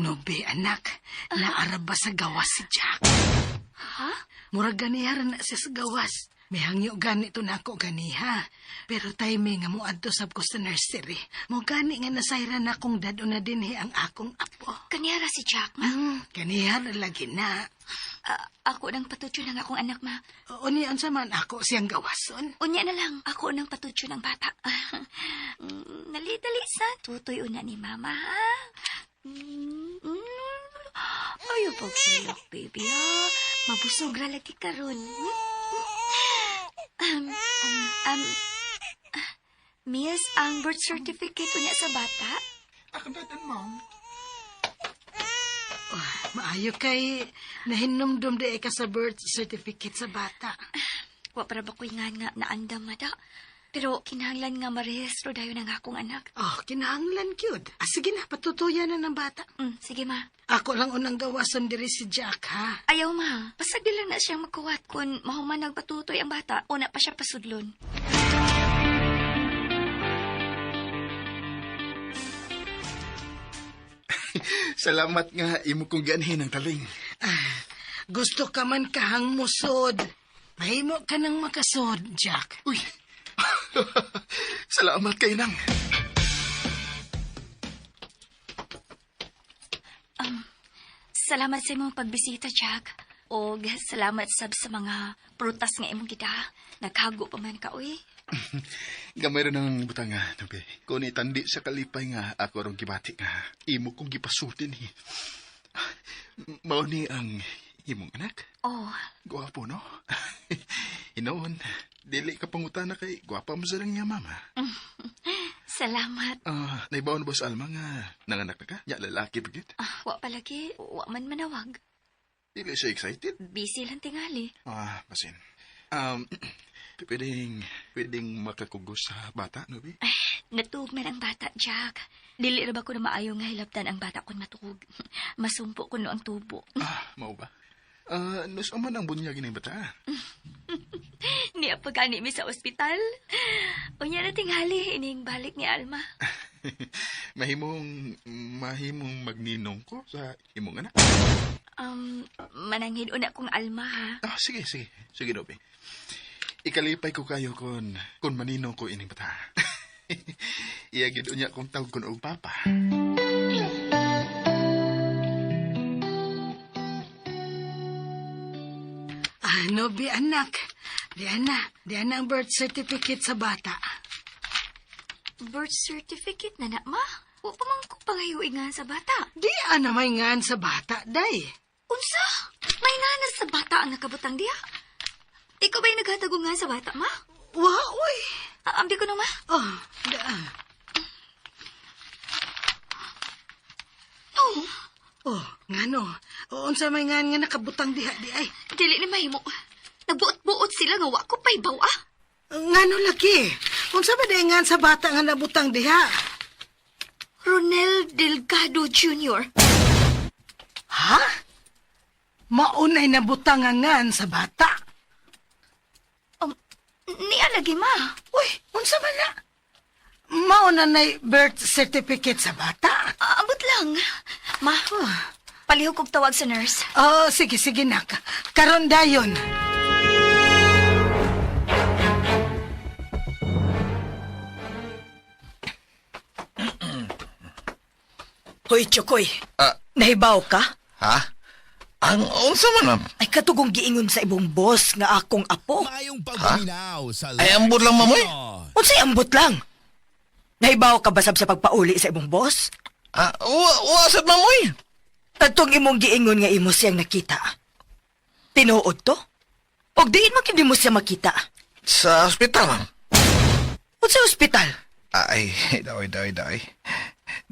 [SPEAKER 6] Nobi, anak, naara ba sa gawas si Jack?
[SPEAKER 4] Ha?
[SPEAKER 6] Murag ganiha ra na siya sa gawas. May hangyo ganito na ako ganiha. Pero timing nga moadto sab ko sa nursery. Mo gani nga nasayra na akong dad-o na dinhi ang akong apo.
[SPEAKER 4] Kanihara si Jack, ma?
[SPEAKER 6] Kaniha ra lagi na.
[SPEAKER 4] Ako nang patutyo ng akong anak, ma.
[SPEAKER 6] Oo niya, unsa man ako siyang gawason.
[SPEAKER 4] Unya na lang, ako nang patutyo ng bata. Nalidali sa tutoy una ni mama, ha? Ayaw paghilak, baby, ha? Mabusog ra lagi karon. Miss, ang birth certificate unya sa bata?
[SPEAKER 5] Ako datan, ma'am.
[SPEAKER 6] Oh, maayo kay nahinumdum di ka sa birth certificate sa bata.
[SPEAKER 4] Wa para ba ko'y nga nga naandam, mada? Pero kinahanglan nga marehistro dayon ang akong anak.
[SPEAKER 6] Oh, kinahanglan gyud. Ah, sige na, patutuyan na ng bata.
[SPEAKER 4] Sige, ma.
[SPEAKER 6] Ako lang unang gawason diri si Jack, ha?
[SPEAKER 4] Ayaw, ma. Basta di lang na siyang magkuwat kung mahuman nagpatutoy ang bata, una pa siya pasudlon.
[SPEAKER 5] Salamat nga imo kong ganhin ang taling.
[SPEAKER 6] Ah, gusto ka man kahang musod. Mahimo ka nang makasod, Jack.
[SPEAKER 5] Uy. Salamat kay nang.
[SPEAKER 4] Salamat sa imong pagbisita, Jack. Og salamat sab sa mga prutas nga imong gida. Naghago pa man ka, uy.
[SPEAKER 5] Gamay ra ng butang nga, Nobi. Kung itandi sa kalipay nga, ako rong gibati nga. Imo kong gipasultin ni. Mao ni ang imong anak.
[SPEAKER 4] Oh,
[SPEAKER 5] Gwapo, no? Inoon, dili ka pangutana kay gwapa mo sa lang niya, mama.
[SPEAKER 4] Salamat.
[SPEAKER 5] Ah, naibaon ba sa Alma nga nanganak na ka? Ya, lalaki ba gyud?
[SPEAKER 4] Ah, wa palagi, wa man manawag.
[SPEAKER 5] Dili siya excited.
[SPEAKER 4] Busy lang tingali.
[SPEAKER 5] Ah, basin. Pwedeng makakugos sa bata, no, bi?
[SPEAKER 4] Natuog man ang bata, Jack. Dili ra ba ko na maayo nga hilabtan ang bata kon matuog. Masumpo kuno ang tubo.
[SPEAKER 5] Ah, mao ba? Ah, nus man ang bunyag ni bata.
[SPEAKER 4] Niya pagani mi sa ospital. Unya na tingali ining balik ni Alma.
[SPEAKER 5] Mahimong magninong ko sa imong anak.
[SPEAKER 4] Mananghid una kong Alma ha.
[SPEAKER 5] Ah, sige, sige. Sige, Nobi. Ikalipay ko kayo kung maninong ko ining bata. Iya gid unya kong tawag kun og papa.
[SPEAKER 6] Ah, Nobi, anak. Di ana, di ana ang birth certificate sa bata.
[SPEAKER 4] Birth certificate na na, ma. Wa pa man ko pangayuingan sa bata.
[SPEAKER 6] Di ana may ngan sa bata, day.
[SPEAKER 4] Unsa? May ngana sa bata ang nakabutang diha. Ikaw ba'y naghatag og ngan sa bata, ma?
[SPEAKER 6] Wa, uy.
[SPEAKER 4] Ah, ambi ko na, ma.
[SPEAKER 6] Oh, da.
[SPEAKER 4] Oh,
[SPEAKER 6] Oh, ngano? Unsa may ngan nga nakabutang diha di ay?
[SPEAKER 4] Dili ni mahimo. Nagbuot-buot sila nga wa ko pay bawa.
[SPEAKER 6] Ngano lagi? Unsa ba day ngan sa bata nga nabutang diha?
[SPEAKER 4] Ronel Delgado Jr.
[SPEAKER 6] Ha? Maunay nabutang nga ngan sa bata.
[SPEAKER 4] Niya lagi, ma.
[SPEAKER 6] Uy, unsa man na? Mauna na'y birth certificate sa bata.
[SPEAKER 4] Ah, abot lang. Ma, palihog kog tawag sa nurse.
[SPEAKER 6] Oh, sige, sige, nak. Karon dayon.
[SPEAKER 2] Hoy, Chokoy.
[SPEAKER 3] Ah.
[SPEAKER 2] Nahibaw ka?
[SPEAKER 3] Ha? Ang unsa man, ma'am?
[SPEAKER 2] Ay, katugong giingon sa ibong boss nga akong apo.
[SPEAKER 8] Maayong pagpaminaw sa
[SPEAKER 3] Ay, ambot lang, ma'am, oy.
[SPEAKER 2] Unsay ambot lang? Nahibaw ka ba sab sa pagpauli sa imong boss?
[SPEAKER 3] Ah, wa sad, ma'am, oy.
[SPEAKER 2] Kadtong imong giingon nga imo siyang nakita. Tinuod to? Og diin man kini mo siya makita.
[SPEAKER 3] Sa ospital, ma'am.
[SPEAKER 2] Unsay ospital?
[SPEAKER 3] Ay, daway, daway, daway.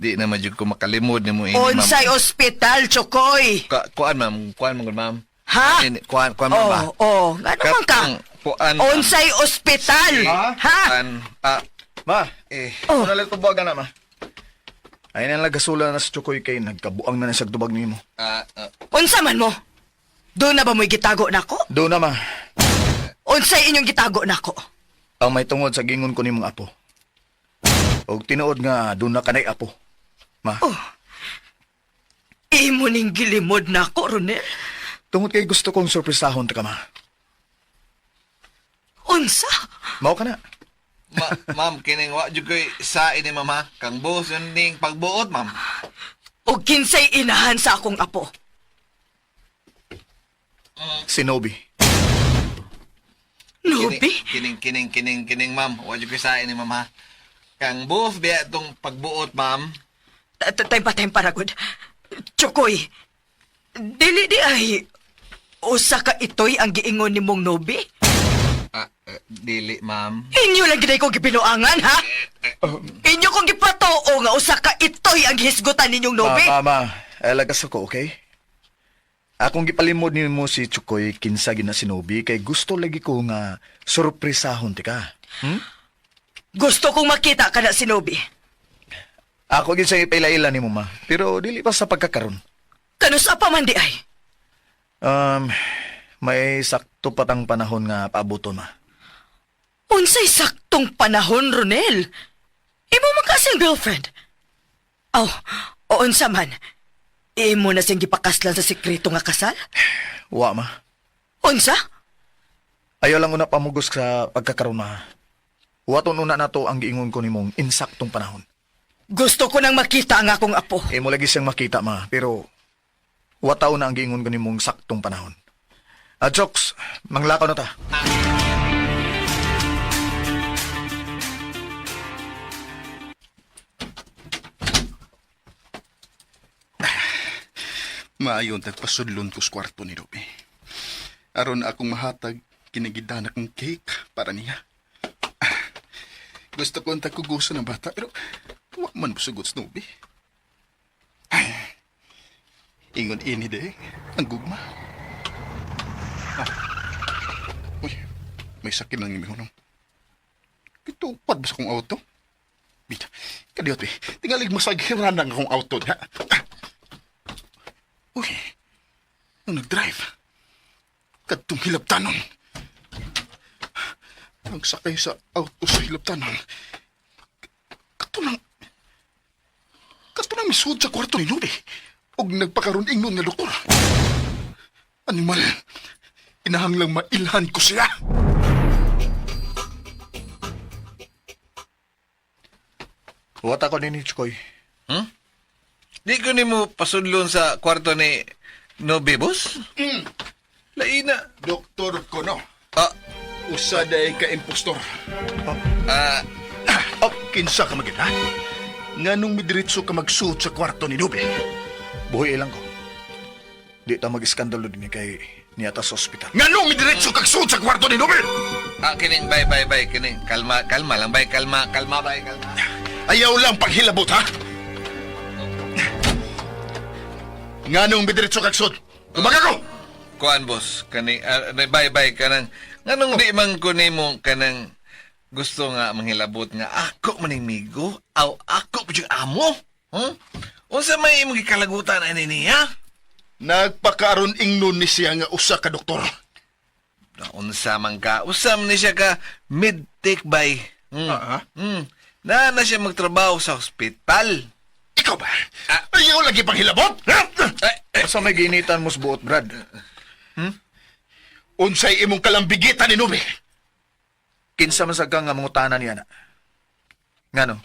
[SPEAKER 3] Di na man jud ko makalimod nimo ini, ma'am.
[SPEAKER 2] Unsay ospital, Chokoy?
[SPEAKER 3] Kuan, ma'am. Kuan, ma'am, ma'am.
[SPEAKER 2] Ha?
[SPEAKER 3] Ini, kuan, kuan, ma'am, ba?
[SPEAKER 2] Oh, oh, ngano man ka?
[SPEAKER 3] Katong Kuan, ma'am.
[SPEAKER 2] Unsay ospital? Ha?
[SPEAKER 3] Kuan, ah,
[SPEAKER 9] Ma,
[SPEAKER 3] eh.
[SPEAKER 2] Oh.
[SPEAKER 9] oh. Ano lang tubagan na, ma? Ay na lagasula na sa Chukoy kay nagkabuang na na sa tubag nimo.
[SPEAKER 3] Ah, ah,
[SPEAKER 2] Unsa man mo? Doon na ba mo'y gitago nako?
[SPEAKER 9] Doon na, ma.
[SPEAKER 2] Unsay inyong gitago nako?
[SPEAKER 9] Ang may tungod sa gingon ko nimong apo. Og tinuod nga doon na kanay apo. Ma,
[SPEAKER 2] Oh. Imo ning gilimod nako, Ronel.
[SPEAKER 9] tungod kay gusto kong surpresahon ta ka, ma.
[SPEAKER 2] Unsa?
[SPEAKER 9] Mao ka na.
[SPEAKER 3] Ma'am, kining wa jud koy sa ini, ma'am, ha? Kang boss yun ning pagbuot, ma'am.
[SPEAKER 2] O kinsay inahan sa akong apo?
[SPEAKER 9] Si Nobi.
[SPEAKER 2] Nubi?
[SPEAKER 3] Kining, kining, kining, kining, ma'am. Wa jud koy sa ini, ma'am, ha? Kang boss biya tong pagbuot, ma'am.
[SPEAKER 2] Tempa, tempa, ragod. Chokoy, dili di ay usa ka itoy ang giingon ni mong Nobi?
[SPEAKER 3] Ah, dili, ma'am.
[SPEAKER 2] Inyo lang ginay kong gipinuangan, ha? Inyo kong gipatoo nga usa ka itoy ang gihisgutan ninyong Nobi?
[SPEAKER 9] Ma, ma, ma. Eh, lagas ako, okay? Akong gipalimod nimo si Chukoy kinsa gina si Nobi kay gusto lagi ko nga surpresahon ti ka.
[SPEAKER 2] Gusto kong makita ka na si Nobi.
[SPEAKER 9] Ako gid sa ipaila-ila nimo ma, pero dili pa sa pagkakaron.
[SPEAKER 2] Kanusa pa man di ay.
[SPEAKER 9] Um, may sakto patang panahon nga paabuton ma.
[SPEAKER 2] Unsay saktong panahon, Ronel. Imo man kasi ang girlfriend. Aw, o unsa man. Imo na siyang gipakaslan sa sekreto nga kasal?
[SPEAKER 9] Wa ma.
[SPEAKER 2] Unsa?
[SPEAKER 9] Ayaw lang una pamugos sa pagkakaron ma. Waton una nato ang giingon ko nimong insaktong panahon.
[SPEAKER 2] Gusto ko nang makita ang akong apo.
[SPEAKER 9] Imo lagi siyang makita ma, pero wataw na ang giingon ko nimong saktong panahon. Ah, jokes, manglakaw na ta.
[SPEAKER 5] Maayon tagpasudlon ko sa kwarto ni Ruby. Aron akong mahatag, kinigidan akong cake para niya. Ah, gusto ko ang tagkuguso ng bata, pero wa man musugot sa Ruby. Ay, ingon ini de, ang gugma. Ah. Uy, may sakit lang imihunong. Kitupad ba sa akong auto? Bita, kadiyot eh. Tingalig masagiran ang akong auto. Ha? Ah. Uy, ang nag-drive. Kadtong hilabtanon. Ang sakay sa auto sa hilabtanon. Kato nang misuod sa kwarto ni Lodi. Og nagpakaroon ingnon nga doktor. Animal, inahanglang mailhan ko siya.
[SPEAKER 9] Wata ko nini, Chikoy.
[SPEAKER 3] Di ko nimo pasudlon sa kwarto ni Nobi, boss? Laina.
[SPEAKER 5] Doktor ko no,
[SPEAKER 3] Ah,
[SPEAKER 5] usa day ka impostor.
[SPEAKER 3] ah,
[SPEAKER 5] Oh, kinsa ka magid ha? Nganong midiretso ka magsuot sa kwarto ni Nubi?
[SPEAKER 9] Buhi lang ko. Di ta mag-iskandalo din ni kay niyata sa ospital.
[SPEAKER 5] Nganong midiretso kag suot sa kwarto ni Nubi?
[SPEAKER 3] ah, kining, bay, bay, bay, kining. Kalma, kalma lang, bay, kalma, kalma, bay, kalma.
[SPEAKER 5] Ayaw lang paghilabot, ha? Nganong midiretso kag suot? Tumaga ko!
[SPEAKER 3] Kuan, boss, kani, ah, bay, bay, kanang, nganong di man ko nimo kanang gusto nga manghilabot nga ako maning migo, aw ako pa yung amo. Hmm? Unsa may imong gikalagutan ani niya?
[SPEAKER 5] Nagpakaroon ingnon ni siya nga usa ka doktor.
[SPEAKER 3] Unsa man ka, usa man ni siya ka mid-take by. Hmm.
[SPEAKER 5] Ah, ah.
[SPEAKER 3] Hmm. Na na siya magtrabaho sa ospital.
[SPEAKER 5] Ikaw ba?
[SPEAKER 3] Ah.
[SPEAKER 5] Ayaw lagi panghilabot? Ha?
[SPEAKER 3] Ay, eh,
[SPEAKER 9] Asa may ginitan mo sa buot, Brad?
[SPEAKER 5] Unsay imong kalambigitan ni Nubi?
[SPEAKER 9] Kinsa man sa ka nga mangutana niya na. Ngano?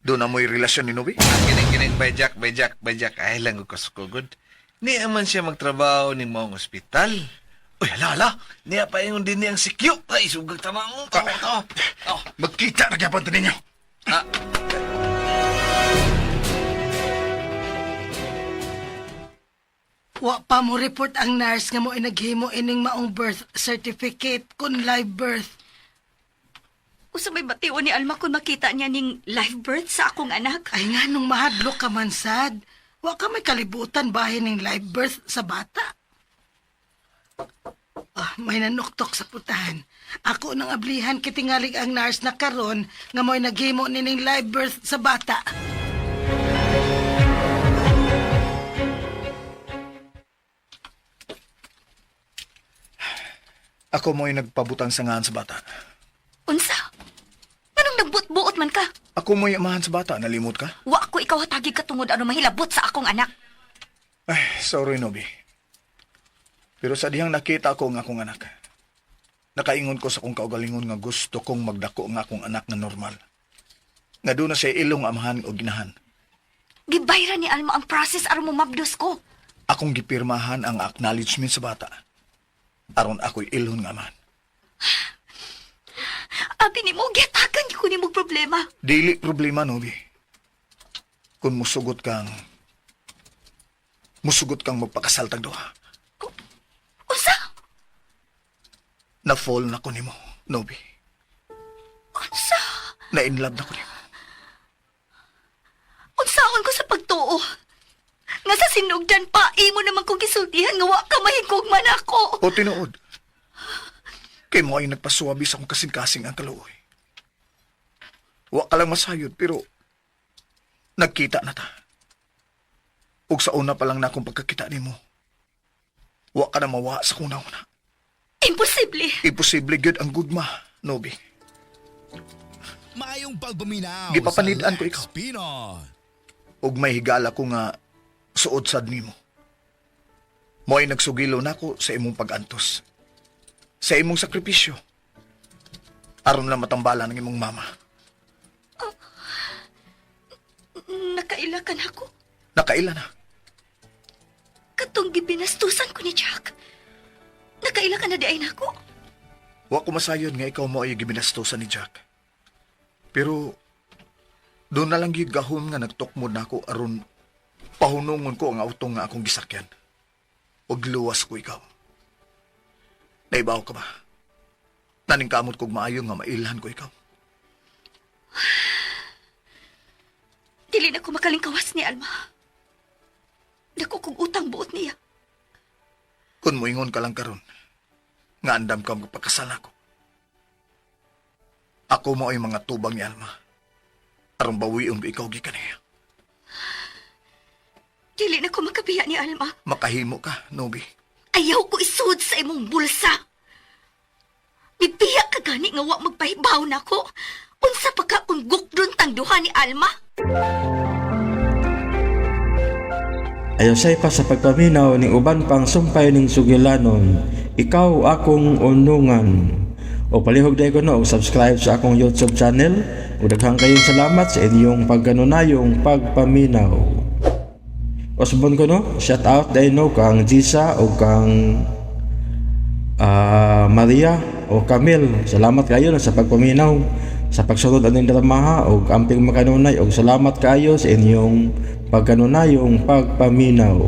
[SPEAKER 9] Doon na mo'y relasyon ni Nobi?
[SPEAKER 3] kining kining bay Jack, bay Jack, bay Jack. Ay lang ko kasukugod. Niya man siya magtrabaho ni maong ospital. Uy, hala, hala. Niya pa ingon din niyang sikyo. Ay, sugag tamang. Tawa, tawa. Oh.
[SPEAKER 5] Magkita na gyapon ta ninyo.
[SPEAKER 3] Ah,
[SPEAKER 6] Wa pa mo report ang nurse nga mo inaghimo ining maong birth certificate kun live birth.
[SPEAKER 4] Usa may bation ni Alma kung makita niya ning live birth sa akong anak.
[SPEAKER 6] Ay nga nung mahadlok ka man sad. Wa ka may kalibutan bahin ning live birth sa bata. Ah, may nanuktok sa putahan. Ako nang ablihan kitingalig ang nurse na karon nga mo'y naghimo nining live birth sa bata.
[SPEAKER 9] Ako mo'y nagpabutang sangahan sa bata.
[SPEAKER 4] Unsa? Nganong nagbuot-buot man ka?
[SPEAKER 9] Ako mo'y amahan sa bata. Nalimot ka?
[SPEAKER 4] Wa ko ikaw hatagi katungod ano mahilabot sa akong anak.
[SPEAKER 9] Ay, sorry, Nobi. Pero sa dihang nakita ko ang akong anak, nakaingon ko sa akong kaugalingon nga gusto kong magdako ang akong anak nga normal. Nga doon na siya ilong amahan o ginahan.
[SPEAKER 4] Gibayra ni Alma ang process aron mo mabdos ko.
[SPEAKER 9] Akong gipirmahan ang acknowledgement sa bata. Aron ako'y ilon nga amahan.
[SPEAKER 4] Abi nimo gihatagan gyud ko nimo problema.
[SPEAKER 9] Dili problema, Nobi. Kung musugot kang magpakasal tag duha.
[SPEAKER 4] Unsa?
[SPEAKER 9] Na-fall na ko nimo, Nobi.
[SPEAKER 4] Unsa?
[SPEAKER 9] Na-inlove na ko nimo.
[SPEAKER 4] Unsaon ko sa pagtuo? Nga sa sinugdan pa, imo naman kong gisultihan nga wa ka mahigugma nako.
[SPEAKER 9] O tinuod. Kay mo ay nagpasuwabi sa akong kasing-kasing ang kaluoy. Wa ka lang masayod pero nagkita na ta. Ug sa una pa lang na akong pagkakita nimo. Wa ka na mawa sa kong nauna.
[SPEAKER 4] Imposible.
[SPEAKER 9] Imposible gyud ang gugma, Nobi.
[SPEAKER 8] Maayong pagpaminaw
[SPEAKER 9] Gipapanid-an
[SPEAKER 8] sa
[SPEAKER 9] ko ikaw.
[SPEAKER 8] Lex Pinoy.
[SPEAKER 9] Ug may higala ko nga suod sad nimo. Mo'y nagsugilo nako sa imong pag-antos. Sa imong sakripisyo. Aron lang matambalan ng imong mama.
[SPEAKER 4] Nakaila ka na ako.
[SPEAKER 9] Nakaila na.
[SPEAKER 4] Katong gibinastusan ko ni Jack. Nakaila ka na di ay nako.
[SPEAKER 9] Wa ko masayod nga ikaw mo ay gibinastusan ni Jack. Pero doon na lang gyud gahom nga nagtukmod nako aron pahunungon ko ang auto nga akong gisakyan. Ug luwas ko ikaw. Naibaw ka ba? Naningkamot kog maayo nga mailhan ko ikaw.
[SPEAKER 4] Dili na ko makalingkawas ni Alma. Dako kong utang buot niya.
[SPEAKER 9] Kung moingon ka lang karon, nga andam ka magpakasal ako. Ako mo ay mga tubang ni Alma. Aron bawion ko ikaw gikan niya.
[SPEAKER 4] Dili na ko makabiya ni Alma.
[SPEAKER 9] Makahimo ka, Nobi.
[SPEAKER 4] Ayaw ko isud sa imong bulsa. Bibiya ka gani nga wa magpahibaw nako. Unsa pa ka kung gukdon tang duha ni Alma?
[SPEAKER 1] Ayosay pa sa pagpaminaw ning uban pang sumpay ning sugilanon, ikaw akong unungan. O palihog dahil ko no, og subscribe sa akong YouTube channel. O daghang kayong salamat sa inyong pagganunayong pagpaminaw. Osbon ko no, shout out dahil no kang Jisa o kang Maria o Camille. Salamat kayo no, sa pagpaminaw, sa pagsunod aning dramaha og amping makanunay og salamat kayo sa inyong pagkanunayong pagpaminaw.